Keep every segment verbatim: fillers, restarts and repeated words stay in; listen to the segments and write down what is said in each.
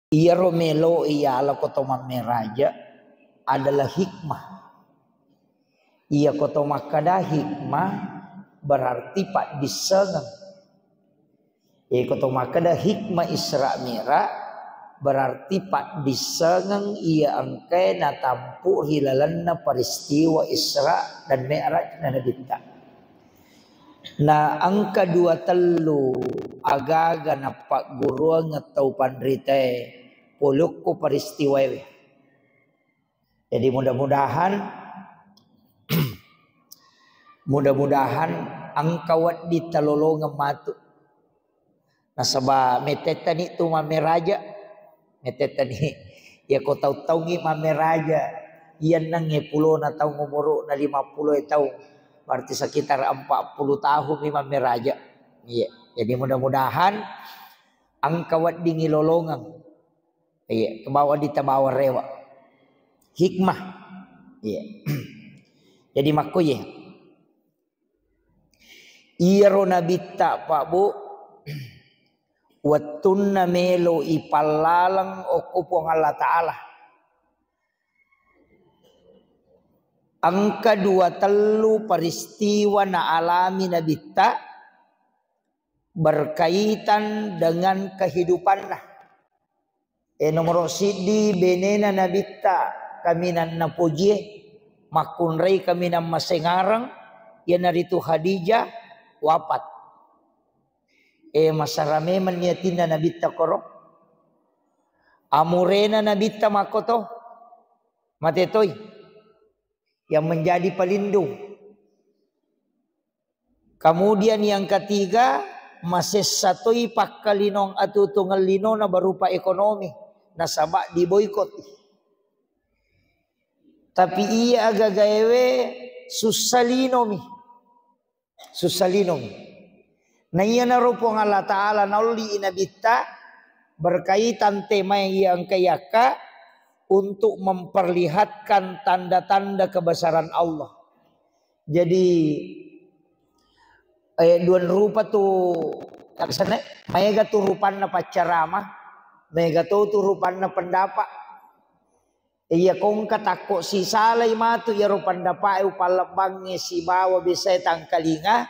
Iyaro melo iyalako to mammeraja adalah hikmah. Iyako to makkada hikmah berarti paddissengeng. Iyako to makkada hikmah Isra Mi'raj berarti paddissengeng iya engkae natampu ri lalenna peristiwa Isra dan Mi'raj na Nabitta. Na engka dua tellu agaga nappagguruang tau panritae polokko peristiwae. Jadi mudah-mudahan, mudah-mudahan engka wedding talolongeng matu. Nasaba metettani tu mammeraja, metettani. Iya ko tau-taungi mammeraja, iya enneng pulona taung, umuruna lima puluh taung, berarti sekitar empat puluh tahun mi mammeraja. Iya. Jadi mudah-mudahan engka wedding ilolongeng. Iya, kebawa ditabawa rewa. Hikmah. Iya. Jadi makko ye. Iyaro Nabitta, Pak Bu, wettunna melo ipallaleng okko Puang Allah Ta'ala. Engka dua tellu peristiwa naalami Nabitta berkaitan dengan kehidupanna. E, nomoro siddi, benena Nabitta kaminang napojie, makkunrai kaminang masengareng, iyanaritu Khadijah, wafat. E, masara memang niatinna Nabitta koro. Amurena Nabitta makkoto, mate toi. Yang menjadi pelindung. Kemudian yang ketiga, masessa toi pakkalinong atutungeng linona berupa ekonomi, nasaba diboikot. Tapi iya agagaewe sussa linomi. Sussa linomi. Na iyanaro Puang Allah Ta'ala naolli Nabitta berkaitan tema iya engka yakka untuk memperlihatkan tanda-tanda kebesaran Allah. Jadi, eh, dua rupa tu, maega tu rupanna paccarama, maega to tu rupanna pendapat. Iya kongka takko sisalai matu iyaro pendapat e upallebbangnge sibawa biasae tangkalinga,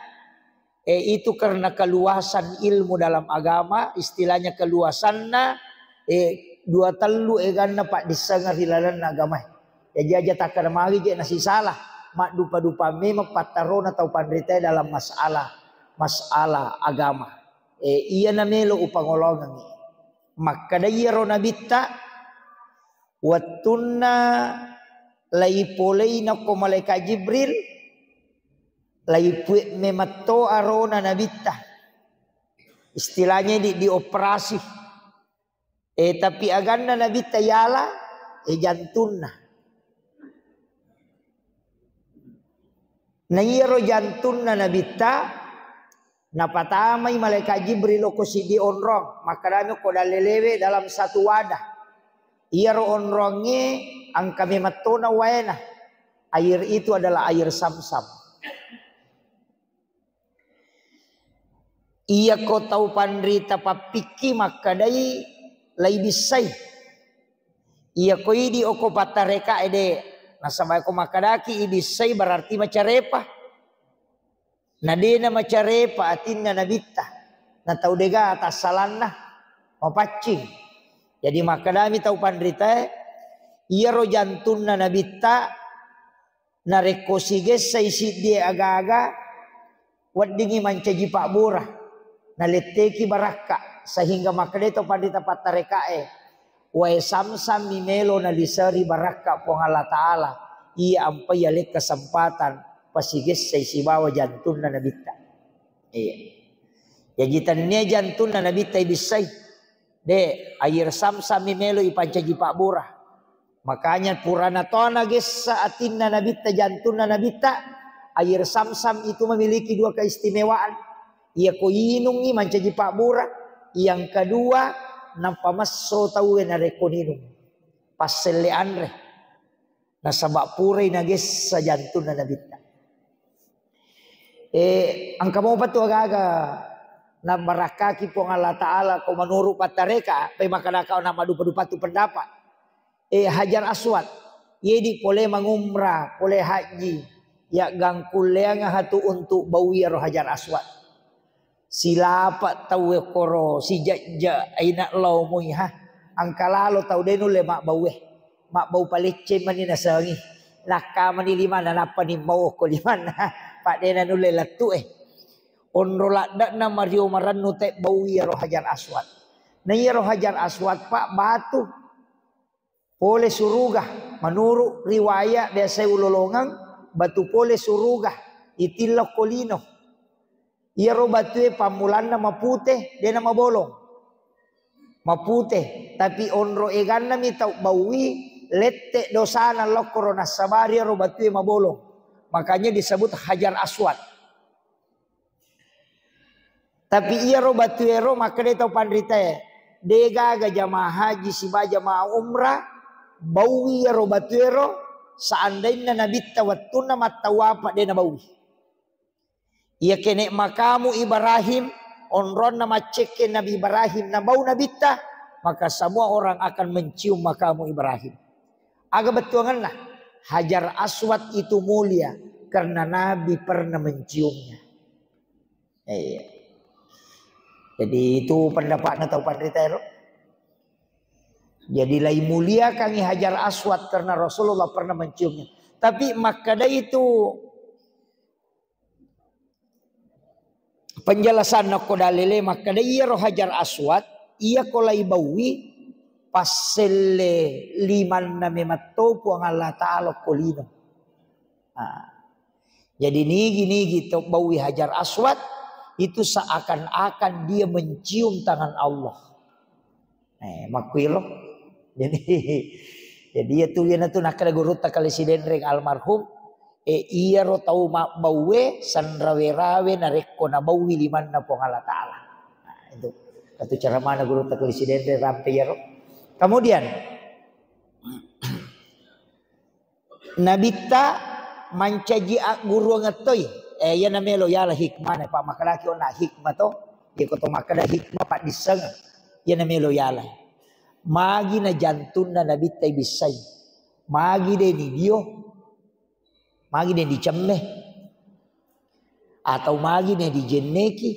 eh, itu karena keluasan ilmu dalam agama, istilahnya keluasanna, eh, dua tellu eganna paddissengeng ri lalenna agamae. Jaji aja takkada magi je nasisala, maddupa-dupa memang pattarona tau panritae dalam masalah, masalah agama. Eh, iya namelo upangolongengi. Makkada iyaro Nabitta, wettunna laipolei nakko malaikat Jibril, laipue memetto arona Nabitta. Istilahnya di, dioperasi. Eh, tapi aganna Nabitta yala, eh, jantunna. Na iyaro jantunna Nabitta, napatamai malaikat Jibril okko siddi onrong, makkedami okko dalle lewe dalam satu wadah. Iyaro onrongnge engka memettona waena. Air itu adalah air Samsam. Iyako tau panrita pappikki makkedai laibissai. Iyako idi okko pattarekae de, nasaba ko makkedaki ibissai berarti macarepa. Na dena macarepa atinna Nabitta, na tau dega tassalanna, mapaccing. Jadi makkedami tau panritae, iyaro jantunna Nabitta, narekko sigessai siddie aga-aga, weddingngi mancaji pabbura, naletteki barakka, sehingga makkedai to panrita pattarekae, wae Samsam mi melo naliseri barakka Puang Allah Ta'ala, iya ampai yaleng kesempatan pasigessai sibawa jantunna Nabitta. Iya. Jaji tennia jantunna Nabitta ibissai. De, air Samsam mi melo ipancaji pabbura. Makanya purana to nagessa atinna Nabitta, jantunna Nabitta, air Samsam itu memiliki dua keistimewaan. Iya ko inungi mancaji pabbura. Yang kedua, nappa messo tauwe narekko ninung. Passelle anre. Nasaba purai nagessa jantunna Nabitta. Eh, engka mopa tu aga-aga Nabarakkaki Puang Allah Ta'ala ko menurut pattareka, pe makkadaka na madupa-dupa tu pendapat. Eh, Hajar Aswad. Yedi pole mangumrah, pole haji. Ya gangkulleang hatu untuk baui ro Hajar Aswad. Silapa tau koro sijajja aina lao mui ha. Angka lalo tau de nulle mabbaue. Mabbau palecce mani nasengi. Nakkamani limanna nappa ni mau ko limanna. Pak de na nulle lettu eh. Onro ladde'na mario marennu te bau iyaro Hajar Aswad. Na iyaro Hajar Aswad, Pak, batu pole suruga. Menurut riwayat biasa ulolongeng, batu pole suruga, itilla ko lino. Iyaro batue pammulanna mapute, dena mabolong. Mapute, tapi onro egannami tau baui, lette dosana lokkoro nassabari iyaro batue mabolong. Makanya disebut Hajar Aswad. Tapi iyaro batuero makkedai tau panritae, degaga jamaah haji siba jamaah umrah baui iyaro batuero, seandainna nabitta wettunna mattawapa de nabaui. Iya kene makamu Ibrahim, onronna maccekke Nabi Ibrahim nabau nabitta, maka semua orang akan mencium makamu Ibrahim. Aga bettuangenna? Hajar Aswad itu mulia karena Nabi pernah menciumnya. Iya. Jadi itu pendapatnya tau panrita ero. Jadi lai muliakangi Hajar Aswad karena Rasulullah pernah menciumnya. Tapi makkeda itu penjelasan nako dalile makkeda iyaro Hajar Aswad iya ko lai baui passelle limanna memetto Puang Allah Ta'ala ko lino. Nah, jadi nigi-nigi to baui Hajar Aswad itu seakan-akan dia mencium tangan Allah. Eh, makkuiro. Jadi, jadi iya tu, iya tu nakkeda gurutta Kali Sidenreng almarhum, eh, iyaro tau mabbaue sanrawe-rawe narekko nabaui limanna Puang Allah Ta'ala. Nah, itu. Itu ceramahna gurutta Kali Sidenreng rampe iyaro. Kemudian, Nabitta mancaji agguruang ettoi. Eh, iya namelo yala hikmah, Pak, makkedaki onna hikmah to. Iya ko to makkeda hikmah paddisseng. Iya namelo yala. Magi na jantunna Nabitta ibissai. Magi de ni dio. Magi de dicemme. Atau magi ne dijenneki.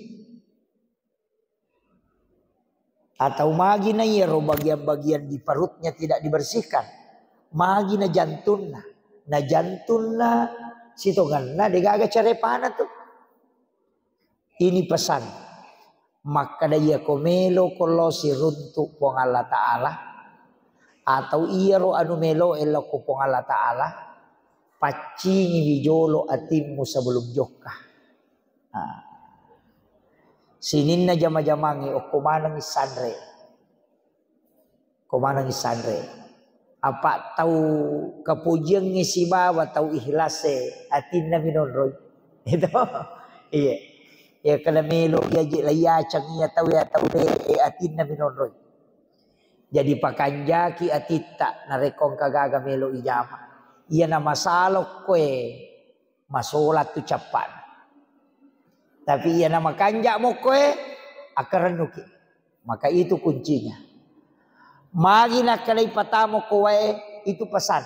Atau magi na iyaro bagian-bagian di perutnya tidak dibersihkan. Magi na jantunna. Na jantunna sitongenna degaga carepana tu. Ini pesan. Makkeda iya ko melo ko lo siruntuk Puang Allah Ta'ala. Atau iyaro anu melo elokko Puang Allah Ta'ala. Paccingiwi jolo atimmu sebelum jokka. Nah. Sininna jama-jamangnge okko manengngi sanre. Okko manengngi sanre. Apa tau kepujiangnge sibawa tau ihlase atinna minonroi. Itu. Iya. Ya kena melo jaji layacang iya tau ya tau de atinna minonroi. Jadi pakanjaki atitta narekko engka gaga melo ijama. Iya na masalokkoe masola tu cappana. Tapi iya na makanja mokkoe akkarennuki. Maka itu kuncinya. Magi nakkedai patamo ko wae itu pesan.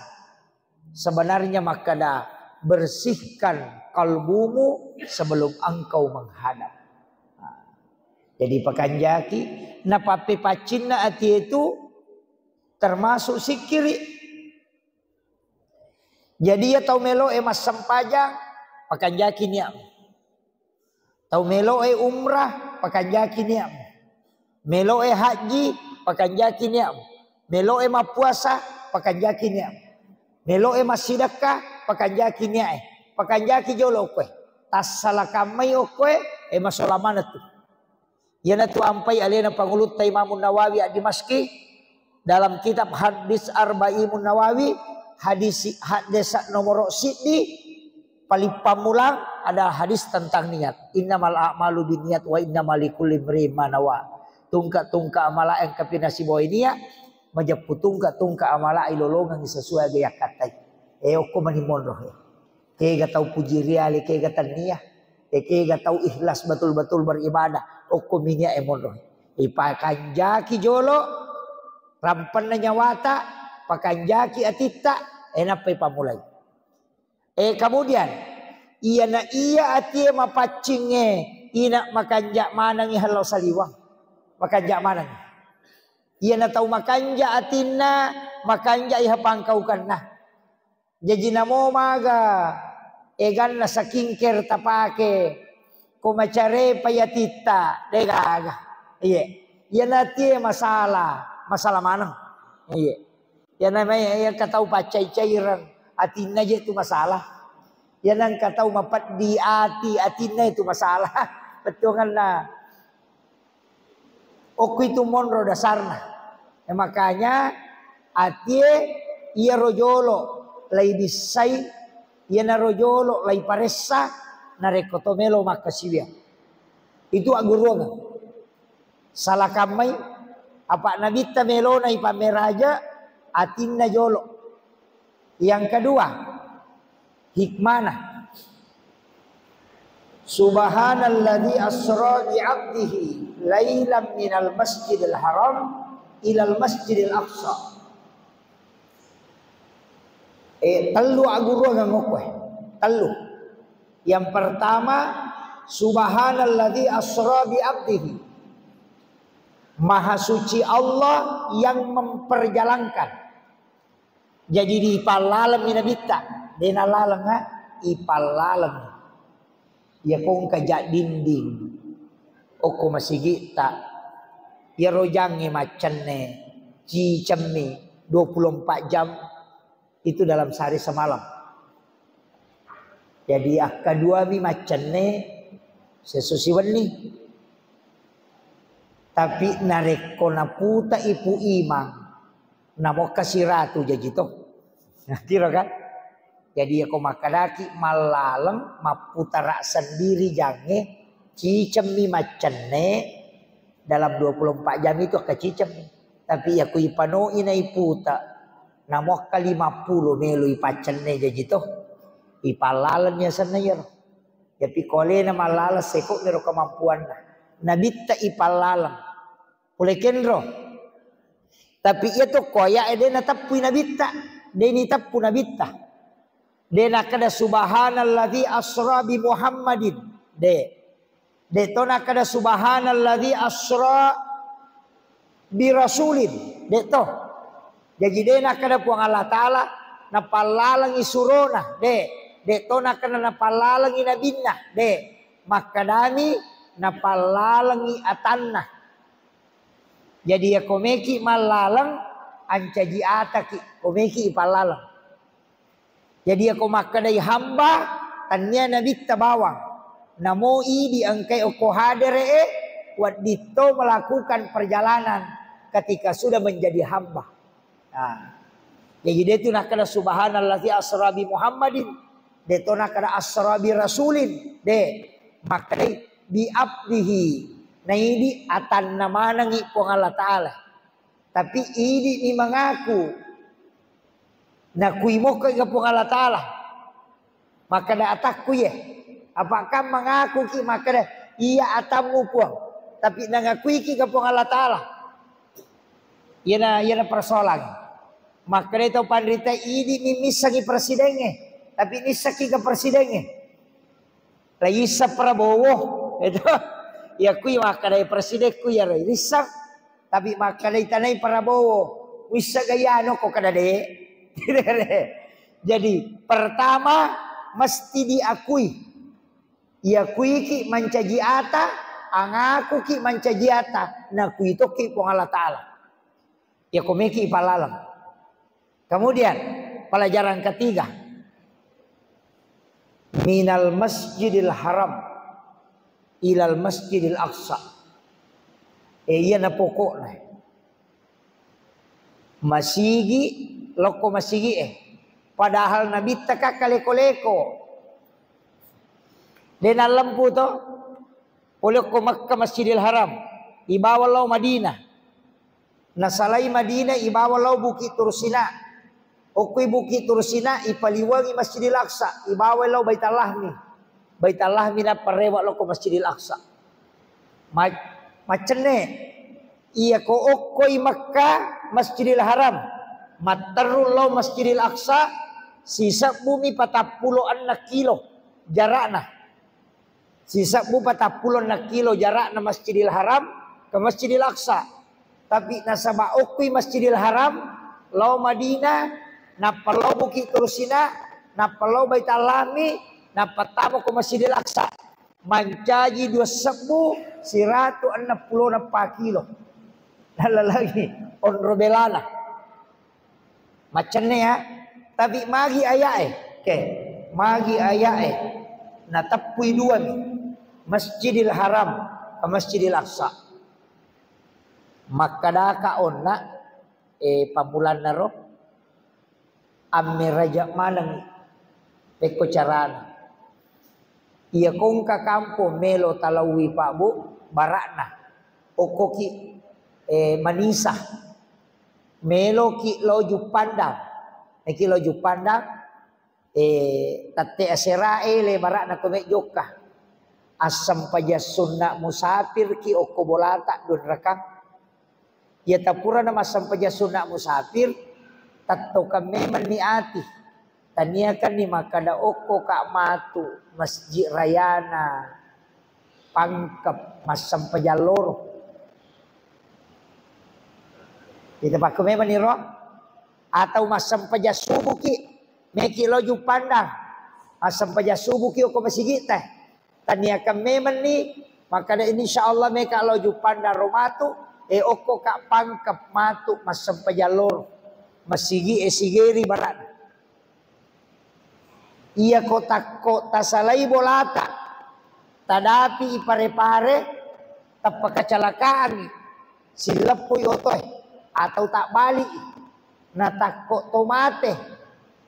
Sebenarnya makkeda bersihkan kalbumu sebelum engkau menghadap. Nah, jadi pakanjaki napappepaccinna ati itu termasuk sikkiri. Jadi iya tau meloe massempajang, pakanjaki niatmu. Tau meloe umrah, pakanjaki niatmu. Meloe haji, pakanjaki niatmu. Meloe mappuasa, pakanjaki niatmu. Meloe massidekka, pakanjaki niae. Pakanjaki jolo okkoe. Tassala kammai okkoe, e masola manettu. Iyanatu ampai alena pangulutta Imamun Nawawi ad-Dimasyqi dalam kitab Hadis Arbaimun Nawawi, hadis, hadis nomor siddi, paling pammulang ada hadis tentang niat. Innamal a'malu binniyat wa innama likulli imri'in ma nawa. Tungka-tungka amala engka pinasibawai niat, majeppu tungka-tungka amala ilolongengi sesuai aga yakkattai. E okko mani monro e. Kega tau puji riale, kega tannia. E kega tau ikhlas betul-betul beribadah. Okko minyak e monro. Ipakanjaki jolo, rampenna nyawata, pakanjaki atitta, e nappa ipammulai. E, kemudian, iyana iya atie mapaccingnge, ina makanja manengi hello saliwang. Makanja manengi. Iyana tau makanja atinna, makanja iha pangkaukenna. Jaji namo maga eganna skincare tapake, ko macarepa yatitta, de gaga. Iye. Iyana atie masalah, masalah maneng. Iye. Iyana mai iya katau paccai-caireng, atinna je tu masalah. Iyana engka tau mapeddi ati, atinna itu masalah. Bettuanna. Okko itu monro dasarna. Ya, makanya atie iyaro jolo lai bissai, iyanaro jolo lai paressa, narekko to melo makkasiwiang. Itu agguruangan. Salah kammai, apa nabitta melona ipammeraja, atinna jolo. Yang kedua, hikmana. Subhanalladzi asra bi abdihi lailam minal masjidil haram ilal masjidil aqsa. Eh, tellu agguruangan okko e. Tellu. Yang pertama, subhanalladzi asra bi abdihi. Maha suci Allah yang memperjalankan. Jadi dipallaleng mi nabitta, de nallaleng, ah, ipallaleng. Iya kongka ja dinding. Okko masigitta. Iyaro jangnge maccenne, cicemmi dua puluh empat jam itu dalam sehari semalam. Jadi akkadua mi maccenne sesusi wenni. Tapi narekko naputa ipu imang, namokka siratu jaji to. Nah, kira kan? Jadi yako makkedaki mallaleng mapputara sendiri jangnge, cicemmi maccenne dalam dua puluh empat jam itu akka cicemmi. Tapi yako ipanoi naiputa, namokka lima puluh melo ipaccenne jaji to. Ipallaleng yasenna yero. Tapi kolena mallaleng seko mero kemampuanna. Nabitta ipallaleng. Pole kenro. Tapi iya to koya e de nateppui nabitta, de niteppu nabitta. De nakkeda subhanalladzi asra bi Muhammadin. De. De to nakkeda subhanalladzi asra bi rasulin. De to. Jaji de nakkeda Puang Allah Taala napallalengi surona. De. De to nakkeda napallalengi nabinna. De. Makkedami napallalengi atanna. Jadi yako meki mallaleng, ancaji ataki, ko meki ipallaleng. Jadi yako makkedai hamba, tania nabitta bawang. Namo idi engkai okko hadere e, wedding to melakukan perjalanan ketika sudah menjadi hamba. Nah, jadi de tu nakkeda subhanalladzi asra bi Muhammadin, de to nakkeda asra bi rasulin, de makkedai bi abdihi, naidi atanna manengi Puang Allah Taala. Tapi idi ni mengaku, nakui mokko ga Puang Allah Taala. Makkeda atakku ye. Apakah mengaku ki makkeda iya atammu Puang, tapi nangakuiki ga Puang Allah Taala? Iyana, iyana persoalan. Makkeda tau panrita idi mi missengi presidengnge, tapi nissaki ga presidengnge. Laissa Prabowo, itu. Ya kui makkeda presidengku ya roi. Nisseng. Tapi makkeda itanai Prabowo, wissa gayano ko kada de. Jadi pertama mesti diakui. Iyakuiki mancaji ata, angakuki mancaji ata, nakui tokki Puang Allah Taala. Iya komeki palaleng. Kemudian pelajaran ketiga, minal masjidil haram ilal masjidil aqsa. Eh, iya na pokokna. Masigi, lokko masigi e. Padahal nabitta ka kaleko-leko. De nallempu to. Pole okko Mekka Masjidil Haram. Ibawa lao Madinah. Nasalai Madinah ibawa lao Bukit Tursina. Okkoi Bukit Tursina ipaliwangi Masjidil Aqsa. Ibawa lao Baitallahmi. Baitallahmi nappa rewa lokko Masjidil Aqsa. Ma-, maccenne, iya ko okkoi Mekka, Masjidil Haram, matterru lao Masjidil Aqsa, sisebbumi patappulo enneng kilo jarakna. Sisebbu patappulo enneng kilo jarakna Masjidil Haram ke Masjidil Aqsa. Tapi nasaba okkoi Masjidil Haram, lao Madinah, nappa lao Bukit Tursina, nappa lao Baitul Lahmi, nappa tama ko Masjidil Aqsa. Mancaji dua sebbu siratu enneng pulo nappa kilo. Nalalangi onro belana. Maccenne ya. Tapi magi aya'e. Oke. Magi aya'e. Nateppui duami. Masjidil Haram ke Masjidil Aqsa. Makkadaka onna, eh, pammulannaro, ammeraja maneng pekko carana. Iya kongka kampong melo talaui Pak Bu, barakna. Okkoki, eh, manisa. Meloki lao Juppandang. Eki lao Juppandang, eh, tette aserae le barakna ko mejjokka. Assempajang sunna musafirki okko bolata dua rakang. Iya tapurana massempajang sunna musafir, tettokeng memang ni ati. Taniakan ni makkada okko ka matu masjid rayana Pangkep massempajang loro. Kita pakku memang ni ro. Atau massempajang subuh ki, meki lo Juppandang. Massempajang subuh ki okko masigi te. Taniakan memang ni, makkada, "Insya Allah meka lo Juppandang ro matu, eh, okko ka Pangkep matu massempajang loro." Masigi e sigeri barak. Iya ko takko tasalai bolata, tadapi i pare-pare, tappa kecelakaan, silleppui otoe, atau tak balik, na takko to mate,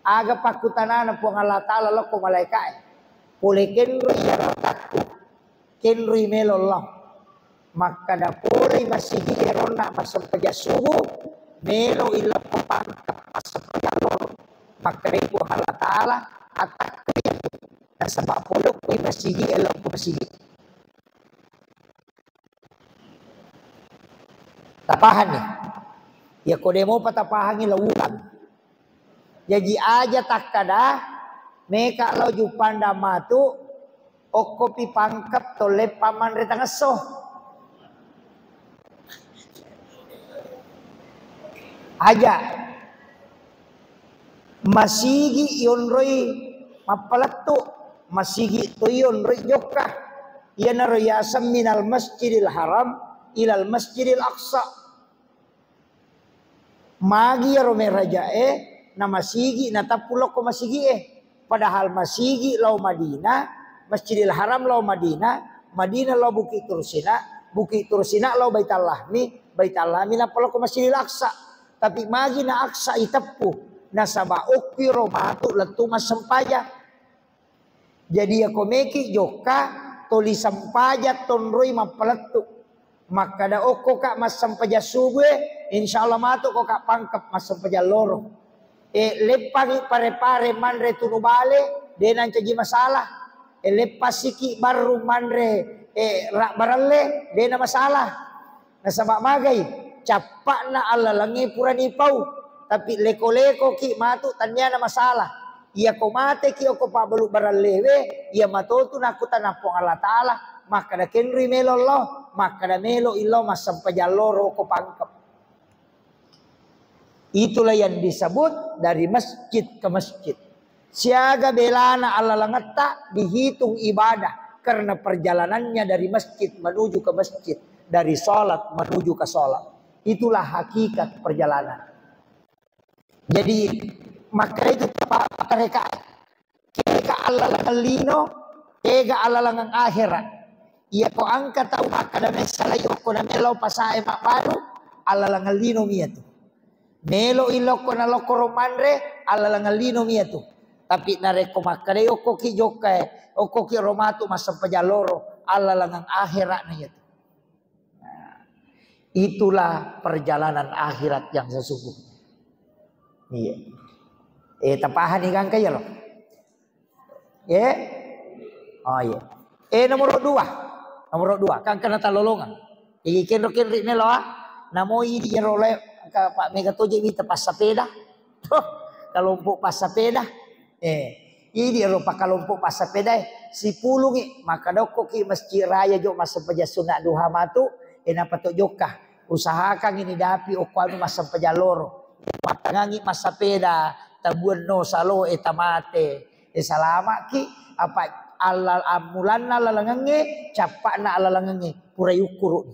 aga pakkutanana Puang Allah Ta'ala lokko malaikae. Pole kenro iya takku, kenroi melo lao. Makkada polei masigi eronna massempajang subuh, melo ilokko Pangkep massempajang loro. Makkada Puang Allah Ta'ala, atakku iya. Nasaba pole koi masigi, elokko masigi. Tapahanni? Iya ko demopa tapahangi, laulang. Jaji aja takkada, meka lao Juppandang matu, okkopi Pangkep tolle pamanre tangesso. Aja. Masigi ionroi mappalettu, masigi to ionroi jokka. Iyanaro yaseng minal Masjidil Haram ilal Masjidil Aqsa. Magi iyaro merajae, na masigi, natappu lokko masigie. Padahal masigi lao Madinah, Masjidil Haram lao Madinah, Madinah lao Bukit Tursina, Bukit Tursina lao Baitul Lahmi, Baitul Lahmi nappa lokko Masjidil Aqsa. Tapi magi na Aqsa iteppu, nasaba okki ro matu lettu massempajang. Jadi, iyako meki jokka, toli sempajang tonroi mappalettu. Makkada okko ka massempajang subuh e, insya Allah matu ko ka Pangkep massempajang loro. E, leppangi pare-pare manre tunu bale, de nancaji masalah. E, leppasiki barru manre, e, ra-, baralle, de na masalah. Nasaba magai? Cappa'na allalengnge purani pau, tapi leko-lekoki matu, tanniana masalah. Iyako mateki okko pabbalu barallewe, iya matotu nakkutana Puang Allah Ta'ala, makkada kenrui melo lao, makkada melo ilao massempajang loro okko Pangkep. Itulah yang disebut dari masjid ke masjid. Siaga belana allalengetta dihitung ibadah karena perjalanannya dari masjid menuju ke masjid, dari salat menuju ke salat. Itulah hakikat perjalanan. Jadi, maka itu Pak, mereka Kega allalengeng lino, kega allalengeng akhirat. Iyako engka tau makkada messalai okko na melo pasae mabbalu, allalengeng lino miyatu. Melo ilokko na lokko ro manre, allalengeng lino miyatu. Tapi narekko makkadai okkoki jokkae, okkoki ro matu massempajang loro, allalengeng akhirat na iyatu. Nah, itulah perjalanan akhirat yang sesungguhnya. Iya. Eh, tapahani gangka iya lo? Eh? Oh iya. Eh, nomor dua. Nomoro dua, kan kena talolongang. Jadi kenro-kenri melo, ah. Namo idi ro le, ka, Pak, mega toje wita passapeda. Toh, kelompok passapeda. Eh, idi ro pakalompok passapeda, eh. Sipulungi, maka dokko ki masjid raya jo massempajang sunat duha matu, eh, napa to jokka. Usahakan ini dapi okko anu massempajang loro. Mattangangi massapeda, tabuanno salo, eh, tamate. Eh, salamaki, apa alla-, ammulanna lalangengnge, cappa'na lalangengnge, pura yukkuru.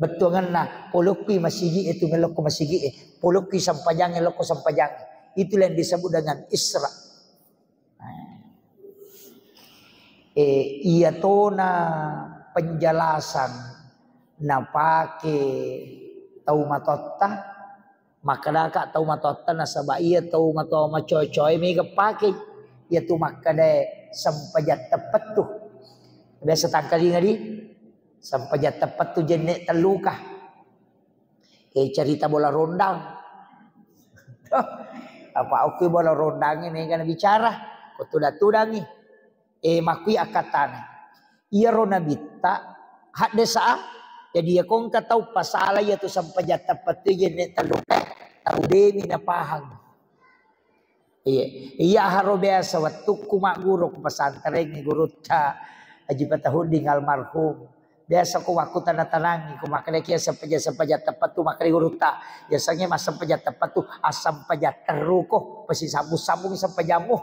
Bettuangenna, polokki masigi e tu melokko masigi e, polokki sempajang e lokko sempajang e. Itulah yang disebut dengan Isra. Eh, iya tona penjelasan napake tau matotta, makkedaka tau matotta nasaba iya tau matoa macoe-coe mega pake. Iya tu makkeda sempajang teppettu. Biasa tangkalinga di sempajang teppettu jenne telluka. Eh, cerita bola rondang. Apa okko bola rondangnge mega nabicara, ko tudang-tudangi. Eh, makkui akkattana. Iyaro nabitta haddesa. Jadi iya kongka tau pasala iya tu sempajang teppettu jenne telluka, tau demi napahang. Iya, iya haro biasa wettukku magguru ku pesantren gurutta Haji Fatahuddin almarhum. Biasa ko wakku tana-tanangi, ko makkeda kia sempajang-sempajang teppettu, makkeda gurutta. Biasanya massempajang teppettu, assempajang terru ko, pasi sambung-sambung sempajammu.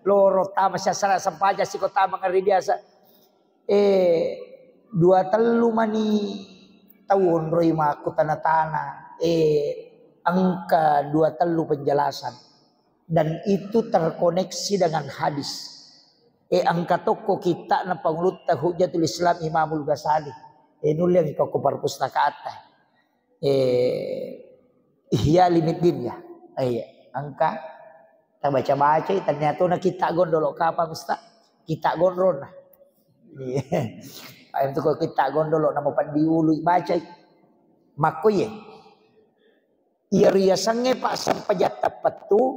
Loro tama siasara sempajang siko tama ngeri biasa. Eh, dua tellu mani tau onroi makku tana-tana. Eh, engka dua tellu penjelasan. Dan itu terkoneksi dengan hadis. Eh, engka tokko kitta'na pangulutta Hujjatul Islam Imamul Ghazali. Eh, nulle engka ko perpustakatta. Eh, Ihya Ulumuddin ya. Eh, iya. Engka tabaca-bacai, ternyata na kitta gondolo kapang Ustaz. Kitta gondrona. Iya. Ayam tu ko kitta gondolo nama paddi ulu bacai. Makko iye. Iya riasengnge, Pak, sempajang teppettu,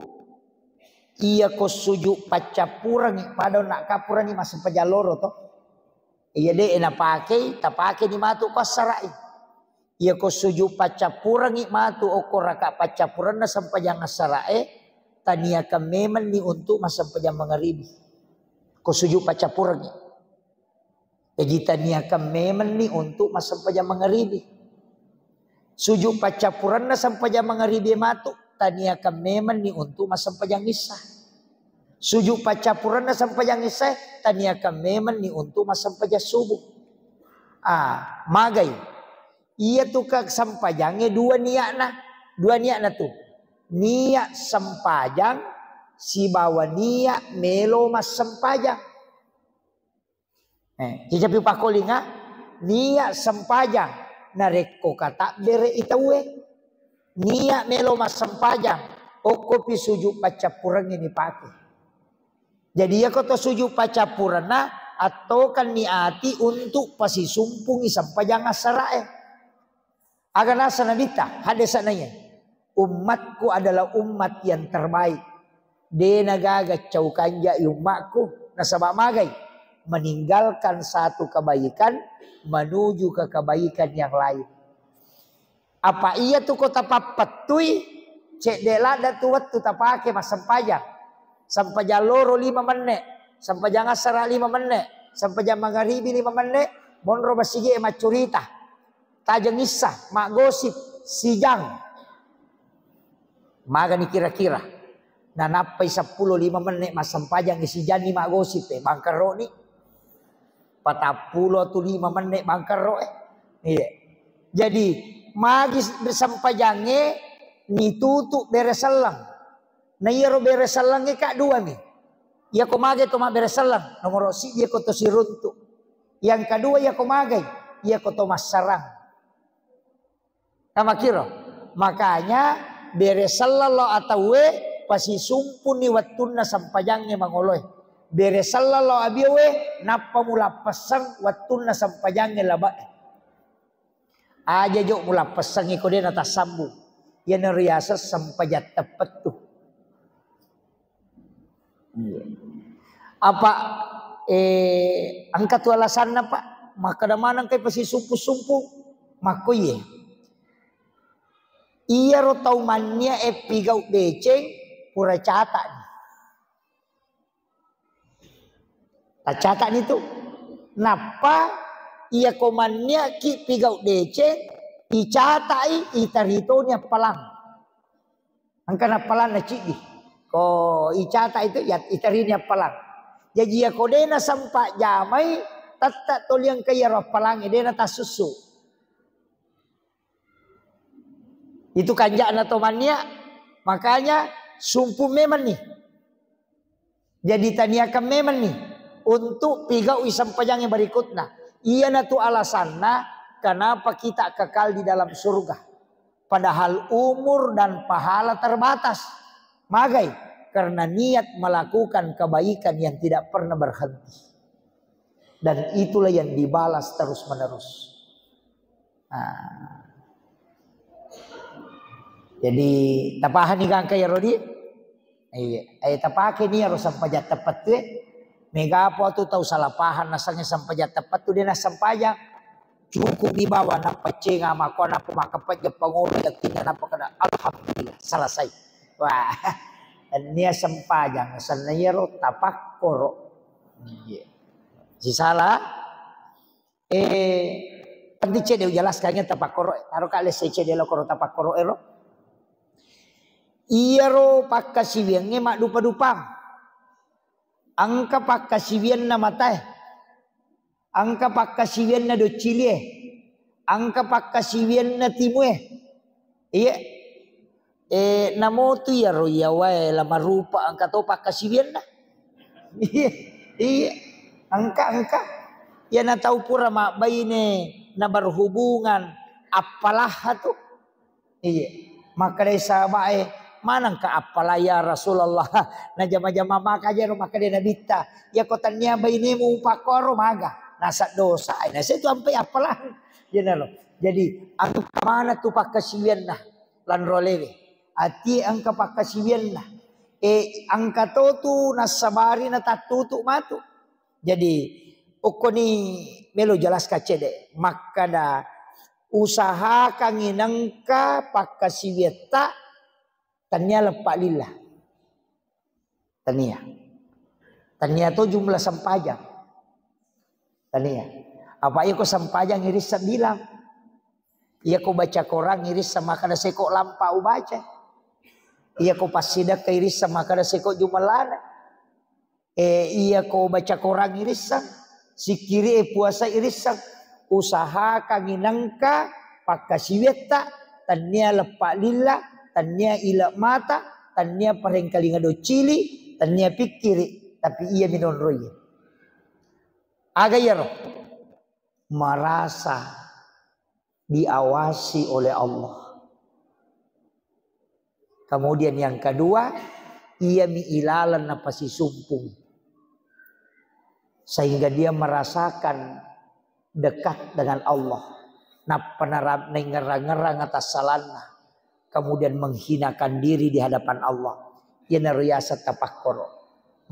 iya ko sujud paccappurengngi, pada nakkapurengngi massempajang loro to. Iya de' napakei, tapakeni matu ko assara'i. Iya ko sujud paccappurengngi matu okko raka paccappurenna sempajang assara'e, taniakan memenni untuk massempajang mangaribi. Ko sujud paccappurengngi. Jaji taniakan memenni untuk massempajang mangaribi. Sujud paccappurenna sempajang mangaribi matu, taniakan memenni untuk massempajang issa. Sujud paccappurenna sempajang issa, taniakan memenni untuk massempajang subuh. Ah, magai. Iya tu ka sempajangnge dua niatna. Dua niatna tu. Niat sempajang sibawa niat melo massempajang. Eh, kicapi pakkolinga, niat sempajang narekko katabbere i tauwe. Niat melo massempajang, okkopi sujud paccappurengnge nipake. Jadi, iyako to sujud paccappurenna, attokanni ati untuk pasisumpungi sempajang assara'e. Aga nasa Nabitta, hadde'sa naiya, "Ummatku adalah umat yang terbaik." De nagaga cau kanjai ummakku, nasaba magai, meninggalkan satu kebaikan menuju ke kebaikan yang lain. Apa iya tu ko tapappettui, cedde ladda tu wettu tapake massempajang. Sempajang loro lima menne, sempajang assara lima menne, sempajang mangaribi lima menne, monro masigi e maccurita. Tajeng issa, maggosip, sijang. Magani kira-kira. Nanappai seppulo lima menne massempajang sijanni maggosip e, bangkeroni. Patappulo tu lima menne bangkero e. Iya. Jadi, magi sempajangnge nitutu bere selleng. Na iyaro bere sellengnge ka duami. Iyako mage to mabbere selleng, nomoro siddi iyako to siruntu. Yang kedua iyako magai, iyako to massarang. Namakiro. Makanya bere selleng lao atauwe pasisumpuni wettunna sempajangnge mangoloe. Bere selleng lao abiowe nappa mulappesseng wettunna sempajangnge labe'e. Aja jo mulappessengngi ko de natassambung. Iyana riaseng sempajang teppettu. Iya. Apa, eh, engka tu alasanna, Pak? Makkeda maneng kai pasisumpu-sumpu, makkoiye. Iyaro tau mannia e pigau deceng pura cata'ni. Taccata'ni tu. Nappa iya ko mannia ki pigau deceng, icata'i, itaritoni appalang. Engka nappalanna ciddi. Ko icata itu, ya, itarini appalang. Jaji, iya ko de nasempa jamai, tette toli engka iyaro appalangnge, de natassussu. Itu kanja'na to mannia, makanya sumpu memang nih. Jadi taniakan memang nih untuk pigaui sempajang yang berikutnya. Iyanatu alasanna kenapa kita kekal di dalam surga. Padahal umur dan pahala terbatas. Magai? Karena niat melakukan kebaikan yang tidak pernah berhenti. Dan itulah yang dibalas terus-menerus. Nah. Jadi, tapahani gangka ya Rodi? Iya, eh, tapake ni aro sempajang teppettu, eh. Mega apa tu tau salah paham, nasangnge sempajang teppettu, de nassempajang. Cukup di bawah, napaccenga, mako, nappa makkapeja pangolo, yakinna, nappa kada, alhamdulillah, selesai. Wah, nia sempajang, sanna yero tapakkoro. Iya. Sisala, eh, penting cedde ujelaskannya tapakkoro, taro kale se cedde lo koro tapakkoro ero. Iyaro pakkasiwiangnge maddupa-dupang. Engka pakkasiwianna matae. Engka pakkasiwianna doccilie. Engka pakkasiwianna timue. Iya. Eh, namotu iyaro iyawae la marupa engka to pakkasiwianna. Iya, iya. Engka, engka. Iya na tau pura mabbaine na berhubungan appalah tu. Iya. Makkedai sahabae, "Manengka appala ya Rasulullah?" Najama-jama maka jero makkeda Nabitta, "Iya ko tania bainemu pakkoro maga, nasa dosa." Nasa itu ampai appala. Jenaro. Jadi, engka mana tu pakkasiwianna lanro lewe. Ati engka pakkasiwianna. Eh, engka to tu nassabari natattutu matu. Jadi, okkoni melo jelaskan cedde. Makkada usahakangngi nengka pakkasiwiatta tania leppa lillah. Tania. Tania to jumlah sempajang. Tania. Apa iya ko sempajang irisseng bilang. Iya ko baca Quran irisseng makkada seko lampa ubaca. Iya ko passidekka irisseng makkada seko jumellana. Eh, iya ko baca Quran irisseng, sikkiri e puasa irisseng, usahakangngi nengka pakkasiwiatta, tania leppa lillah, tania ile mata, tania parengkalinga doccili, tania pikkiri, tapi iya minonroi. Aga iyaro? Merasa diawasi oleh Allah. Kemudian yang kedua, iyami ilaleng napasisumpung. Sehingga dia merasakan dekat dengan Allah. Nappa nara-, naingngerang-ngerang atas salanna. Kemudian menghinakan diri di hadapan Allah. Iyanaro yaseng tapakkoro.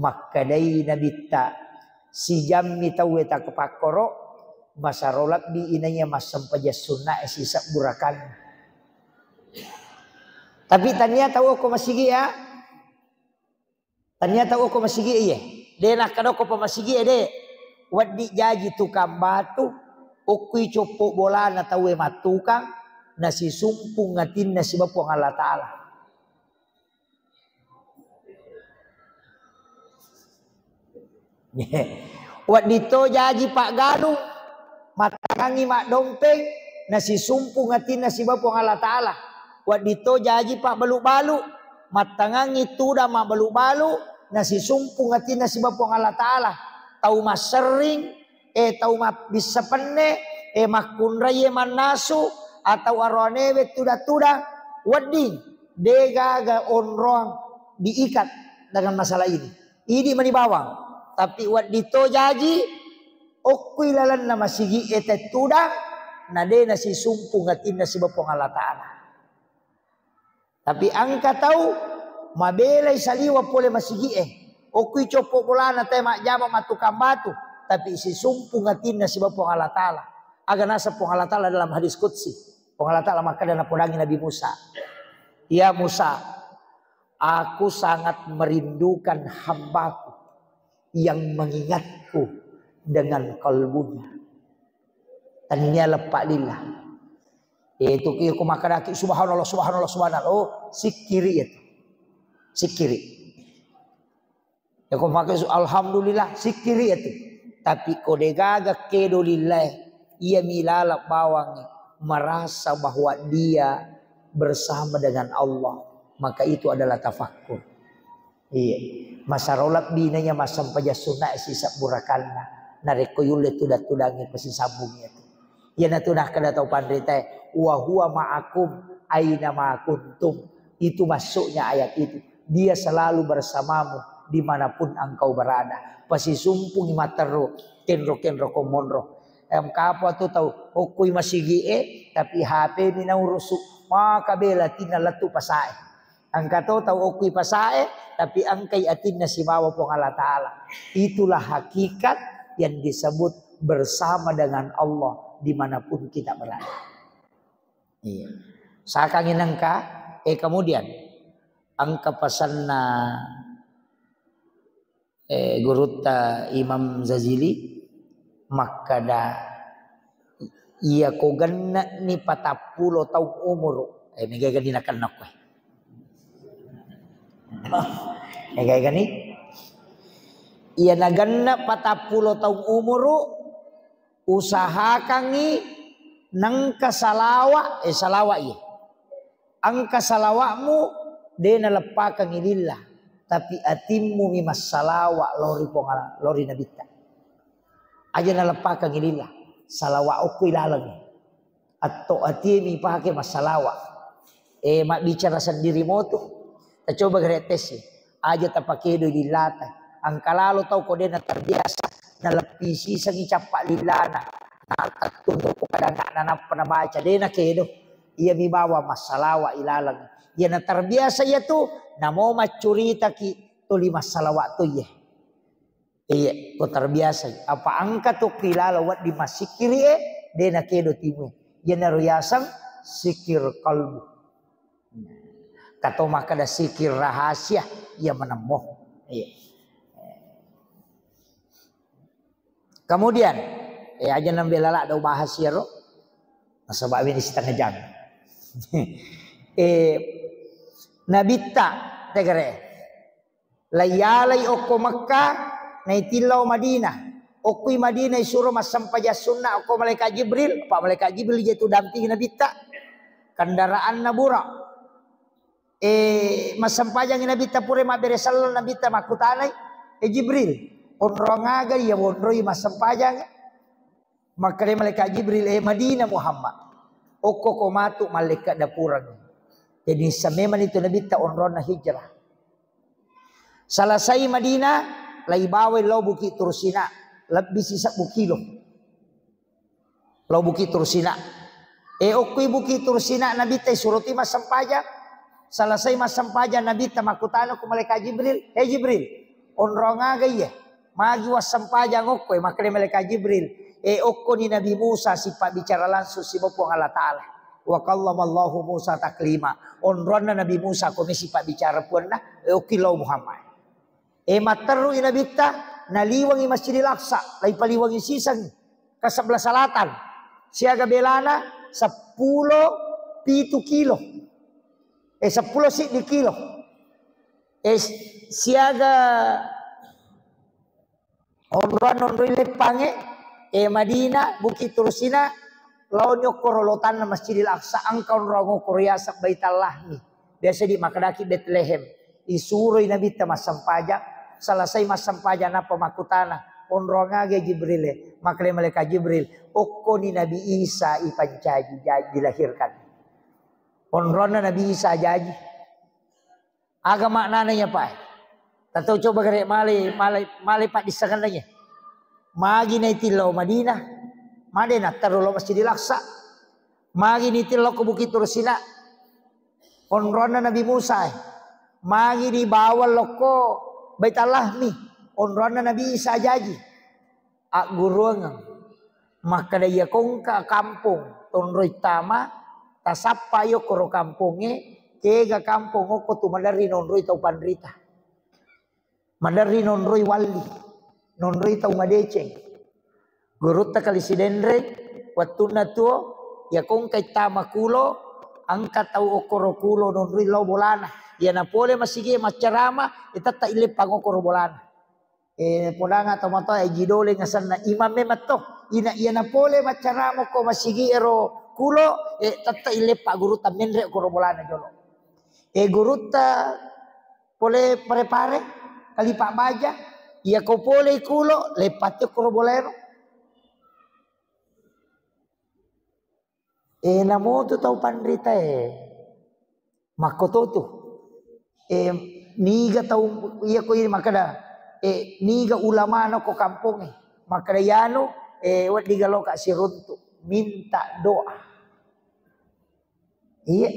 Makkedai Nabitta, sijammi tauwe takepakkoro, masaro lebbi inaiya massempajang sunnae sisebbu rakaat. Tapi tania tau okko masigi ya. Tania tau okko masigi iye. De nakkada okko pa masigi e de. Weddi jaji tukang batu, okkui coppo bolana tauwe mattukang, nasisumpung atinna siba Puang Allah Ta'ala. Wedding to jaji paggalung, mattangangngi maddompeng, nasisumpung atinna siba Puang Allah Ta'ala. Wedding to jaji pabbalu-balu, mattangangngi tudang mabbalu-balu, nasisumpung atinna siba Puang Allah Ta'ala. Tau masserring, eh, tau mabbissa penne, eh, makkunraie mannasu, atau aroanewe tudang-tudang, wedding, degaga onroang diikat dengan masalah ini. Idi mani bawang, tapi wedding to jaji, okkui lalenna masigi e tettudang, na de nasisumpung atinna siba Puang Allah Ta'ala. Tapi engka tau mabelai saliweng pole masigi e. Okkui coppo bolana tae majjama mattukang batu. tapi sisumpung atinna sibawa Puang Allah Ta'ala. Aga naseng Puang Allah Ta'ala dalam hadis qudsi? Puang Allah Ta'ala makkeda, napodangi Nabi Musa, "Ya Musa, aku sangat merindukan hambaku yang mengingatku dengan kalbunya." Tania leppa lillah. Itu ki ko makkedaki, "Subhanallah, subhanallah, subhanallah." Oh, sikkiri itu. Sikkiri. Ya ko makkeda, "Alhamdulillah," sikkiri itu. Tapi ko degaga kedo lillah, iya mi laleng bawang merasa bahwa dia bersama dengan Allah, maka itu adalah tafakkur. Iya. Masaro lebbi nanya massempajang sunna sisebbu rakanna. Narekko yulle tudang-tudangi pasisambung itu. Iyanatu nakkeda tau panritae, "Wa huwa ma'akum aina ma kuntum." Itu maksudnya ayat itu. Dia selalu bersamamu dimanapun engkau berada. Pasisumpungi matteru, kenro-kenro ko monro. Em, kapo tu tau okkui masigi e, tapi H P mi naurusu. Maka bela tina lettu pasae. Engka to tau okkui pasae, tapi engkai atinna sibawa Puang Allah Ta'ala. Itulah hakikat yang disebut bersama dengan Allah dimanapun kita berada. Iya. Sakangi nengka, eh, kemudian engka pasanna, eh, gurutta Imam Zazili makkeda, "Iya ko genne'ni patappulo taung umuru." Eh, mega gani nakenna koe. Mega gani? Iya nagenna patappulo taung umuru, usahakangngi nengka salawa, eh, salawa iya. Engka salawa'mu de naleppakangngi lillah, tapi atimmu mi massalawa lao ri Puang Allah, lao ri Nabitta. Aja naleppakangngi lillah, salawa okko ilalengngi. Atto atie mi pake massalawa. Eh, mabbicara sendiri motu. Tacoba gare tesi. Aja tapakedo lillata. Engka lalo tau ko de naterbiasa, naleppi sisengngi cappa lillana. Natattunro ko kadang nanappa nabaca, de nakedo. Iya mi bawa massalawa ilaleng. Iya naterbiasa iya tu, namo maccuritaki tuli massalawa tu iye. Iya, ko terbiasa. Apa engka tu kilala wedding massikkiri e, de nakedo timu. Iyanaro yaseng sikir kalbu. Kato makkeda sikir rahasia, iya menemmo. Iya. Kemudian, eh, aja nambela ladde bahas iyaro. Nasaba ini setengah jam. Eh, Nabitta tegere. Laiyalai okko Mekka, naitillau Madinah. Okkoi Madinah isuro massempajang sunna okko malaikat Jibril, apa malaikat Jibril je tu dampingi Nabitta. Kendaraanna Buraq. Eh, massempajangi Nabitta pura mabbere selleng Nabitta makkutanai, "Eh Jibril, onrong aga iya wonroi massempajang?" Makkeda malaikat Jibril, "Eh Madinah Muhammad, okko ko matu mallekka dapureng." Jadi nissa memang itu Nabitta onronna hijrah. Selesai Madinah, laibawai lao Bukit Tursina, lebbi sisebbu kilo. Lao Bukit Tursina. Eh, okkoi Bukit Tursina Nabitta isuro toi massempajang. Selesai massempajang Nabitta makkutana ku malaikat Jibril, "Eh Jibril, onrong aga iye? Magi wassempajang okko?" Eh, makkeda malaikat Jibril, "Eh, okkoni Nabi Musa sipabbicara langsung sibawa Puang Allah Ta'ala. Wa kallamallahu Musa taklima." Onronna Nabi Musa ko mi sipabbicara Puanna, eh, okki lao Muhammad. Eh, matterrui Nabitta, naliwengi Masjidil Aqsa, laipaliwengi siseng ke sebelah selatan. Siaga belana seppulo pitu kilo. Eh, seppulo siddi kilo. Eh, siaga onroan onroi leppangnge, eh, Madinah, Bukit Tursina, laoni okkoro lotanna Masjidil Aqsa, engka onroang okkoro yaseng Baitallahmi. Biasa di makkedaki Betlehem. Isuroi Nabitta massempajang, selesai massempajang nappa makkutana, "Onroang aga Jibril?" Makkeda malaikat Jibril, "Okkoni Nabi Isa ipancaji, jaji dilahirkan." Onroanna Nabi Isa jaji. Aga maknana iya, Pak? Tatau coba gare male, male, male paddissengenna iya. Magi naitillau Madinah, made natteru lao Masjidil Aqsa. Magi nitillau ko Bukit Tursina, onroanna Nabi Musa. Magi dibawa lokko Baitallahmi, onroanna Nabi Isa jaji. Agguruangeng. Makkeda iya kongka kampong tonroi tama, tasappa yokkoro kampongnge, kega kampong okko tu maderri nonroi tau panrita. Maderri nonroi walli, nonroi tau madeceng. Gurutta Kali Sidenreng, wettunna tuo, iya kongka ittama kulo, engka tau okkoro kulo nonroi lao bolana. Iya napole masigi maccarama, itetta illeppang okkoro bolana. Eh, podanga tau matoa, eh, jidole ngasenna imam memang to. Ina iya napole maccarama ko masigi ero kulo, eh, tetta illeppa gurutta menre okkoro bolana jolo. Eh, gurutta pole pare-pare, kalipa baja, iya ko pole kulo, leppati okkoro bolaero. Eh, namotu tau panrita e. Makkototu. Eh, niga tau, iya ko ini makkeda, eh, niga ulama no ko kampongnge. Makkeda yanu, eh, wedding galoka siruntu. Minta doa. Iya.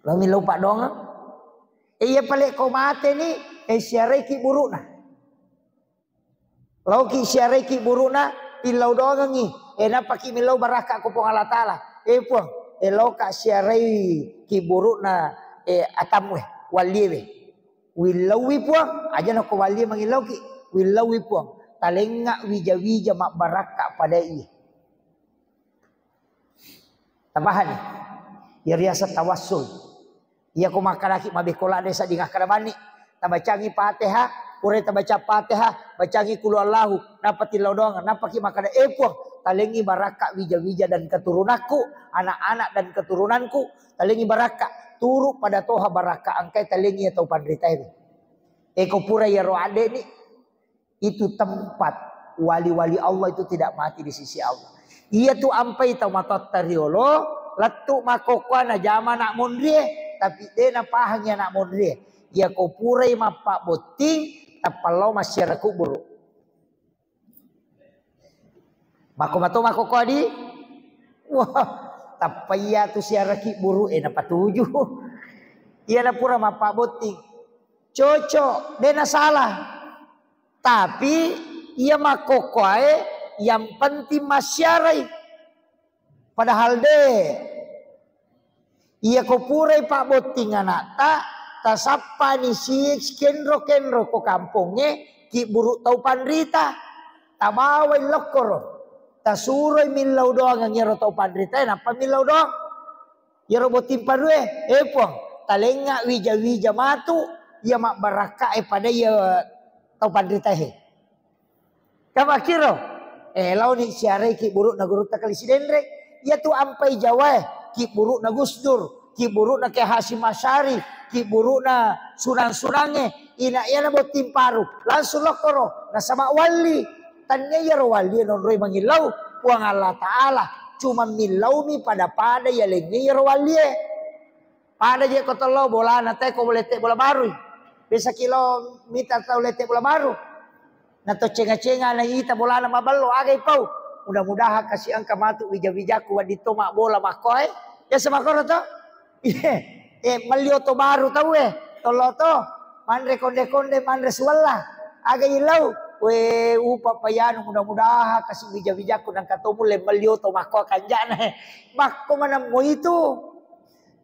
Lo millau paddoangeng. Eh, iya pale ko mate ni, eh, siaraiki burukna. Laoki siaraiki burukna, pillau doangengi. Eh, nappaki millau barakka ko Puang Allah Ta'ala. Eh, Puang, eh, laoka siaraiki burukna, eh, atammu, eh, walliewe. Willauwi Puang, aja nako wallie mangillauki. Willauwi Puang, talengnga wija-wija mabbarakka pada iye. Tapahani? Iya riaseng tawassul. Iya ko makkedaki mabekko ladde sedding akkeda banni. Tabacangi Fatihah, pura tabaca Fatihah, bacangi Qul Huwallahu, nappa tillau doang, nappaki makkeda, "Eh Puang, talengngi barakka wija-wija dan keturunanku, anak-anak dan keturunanku, talengngi barakka, turu pada toha barakka engkai talengngi iya tau panritaewe." Eh ko pura iyaro addeni, itu tempat wali-wali Allah itu tidak mati di sisi Allah. Iya tu ampai tau matoatta riolo, lettu makkokkoe najama anak monrie, tapi de napahangi anak monrie. Iya ko purai mappabbotting, tappa lao massiara kuburu. Makko mato makkokkoe di? Wah, tappa iya tu siara kuburu, eh, napatuju. Iya na pura mappabbotting. Cocok, de nasalah. Tapi iya makkokkoe yang penting massiarai. Padahal de. Iya ko purai pabbotting anakta, tasappani si kenro-kenro ko kampongnge, kiburu tau panrita. Tabawai lokkoro. Tasuroi millau doang iyaro tau panrita, nappa millau doang. Iyaro botting parue, eh Puang, talengnga wija-wija matu, iya mabbarakka e pada iya tau panrita he. Kamakiro, eh laoni siarai kiburukna gurutta Kali Sidenreng, iya tu ampai Jawae, kiburukna Gus Dur, kiburukna Kiai Hasyim Asy'ari, kiburukna sunang-sunangnge, ina iyana botting paru, langsung lokkoro, nasaba walli. Tannia iyaro wallie nonroi mangillau, Puang Allah Ta'ala cuma millaumi pada-pada yalengnge iyaro wallie. Pada je ko tello bolana te ko lette bola barui. Biasa kilo mita tau lette bola baru. Na to cenga-cenga na ita bolana maballo, aga ipau. Mudah-mudahan kasi engka matu wija-wijaku wedding to mabbola makkoe. Biasa makkoro to? Iya. Eh, melli oto baru tau, eh. Tollo to. Manre konde-konde, manre suwella. Aga ilau. We, upa payanu, mudah-mudahan kasi wija-wijaku nangka to mulle melli oto makko kanjana. Makko manammo itu.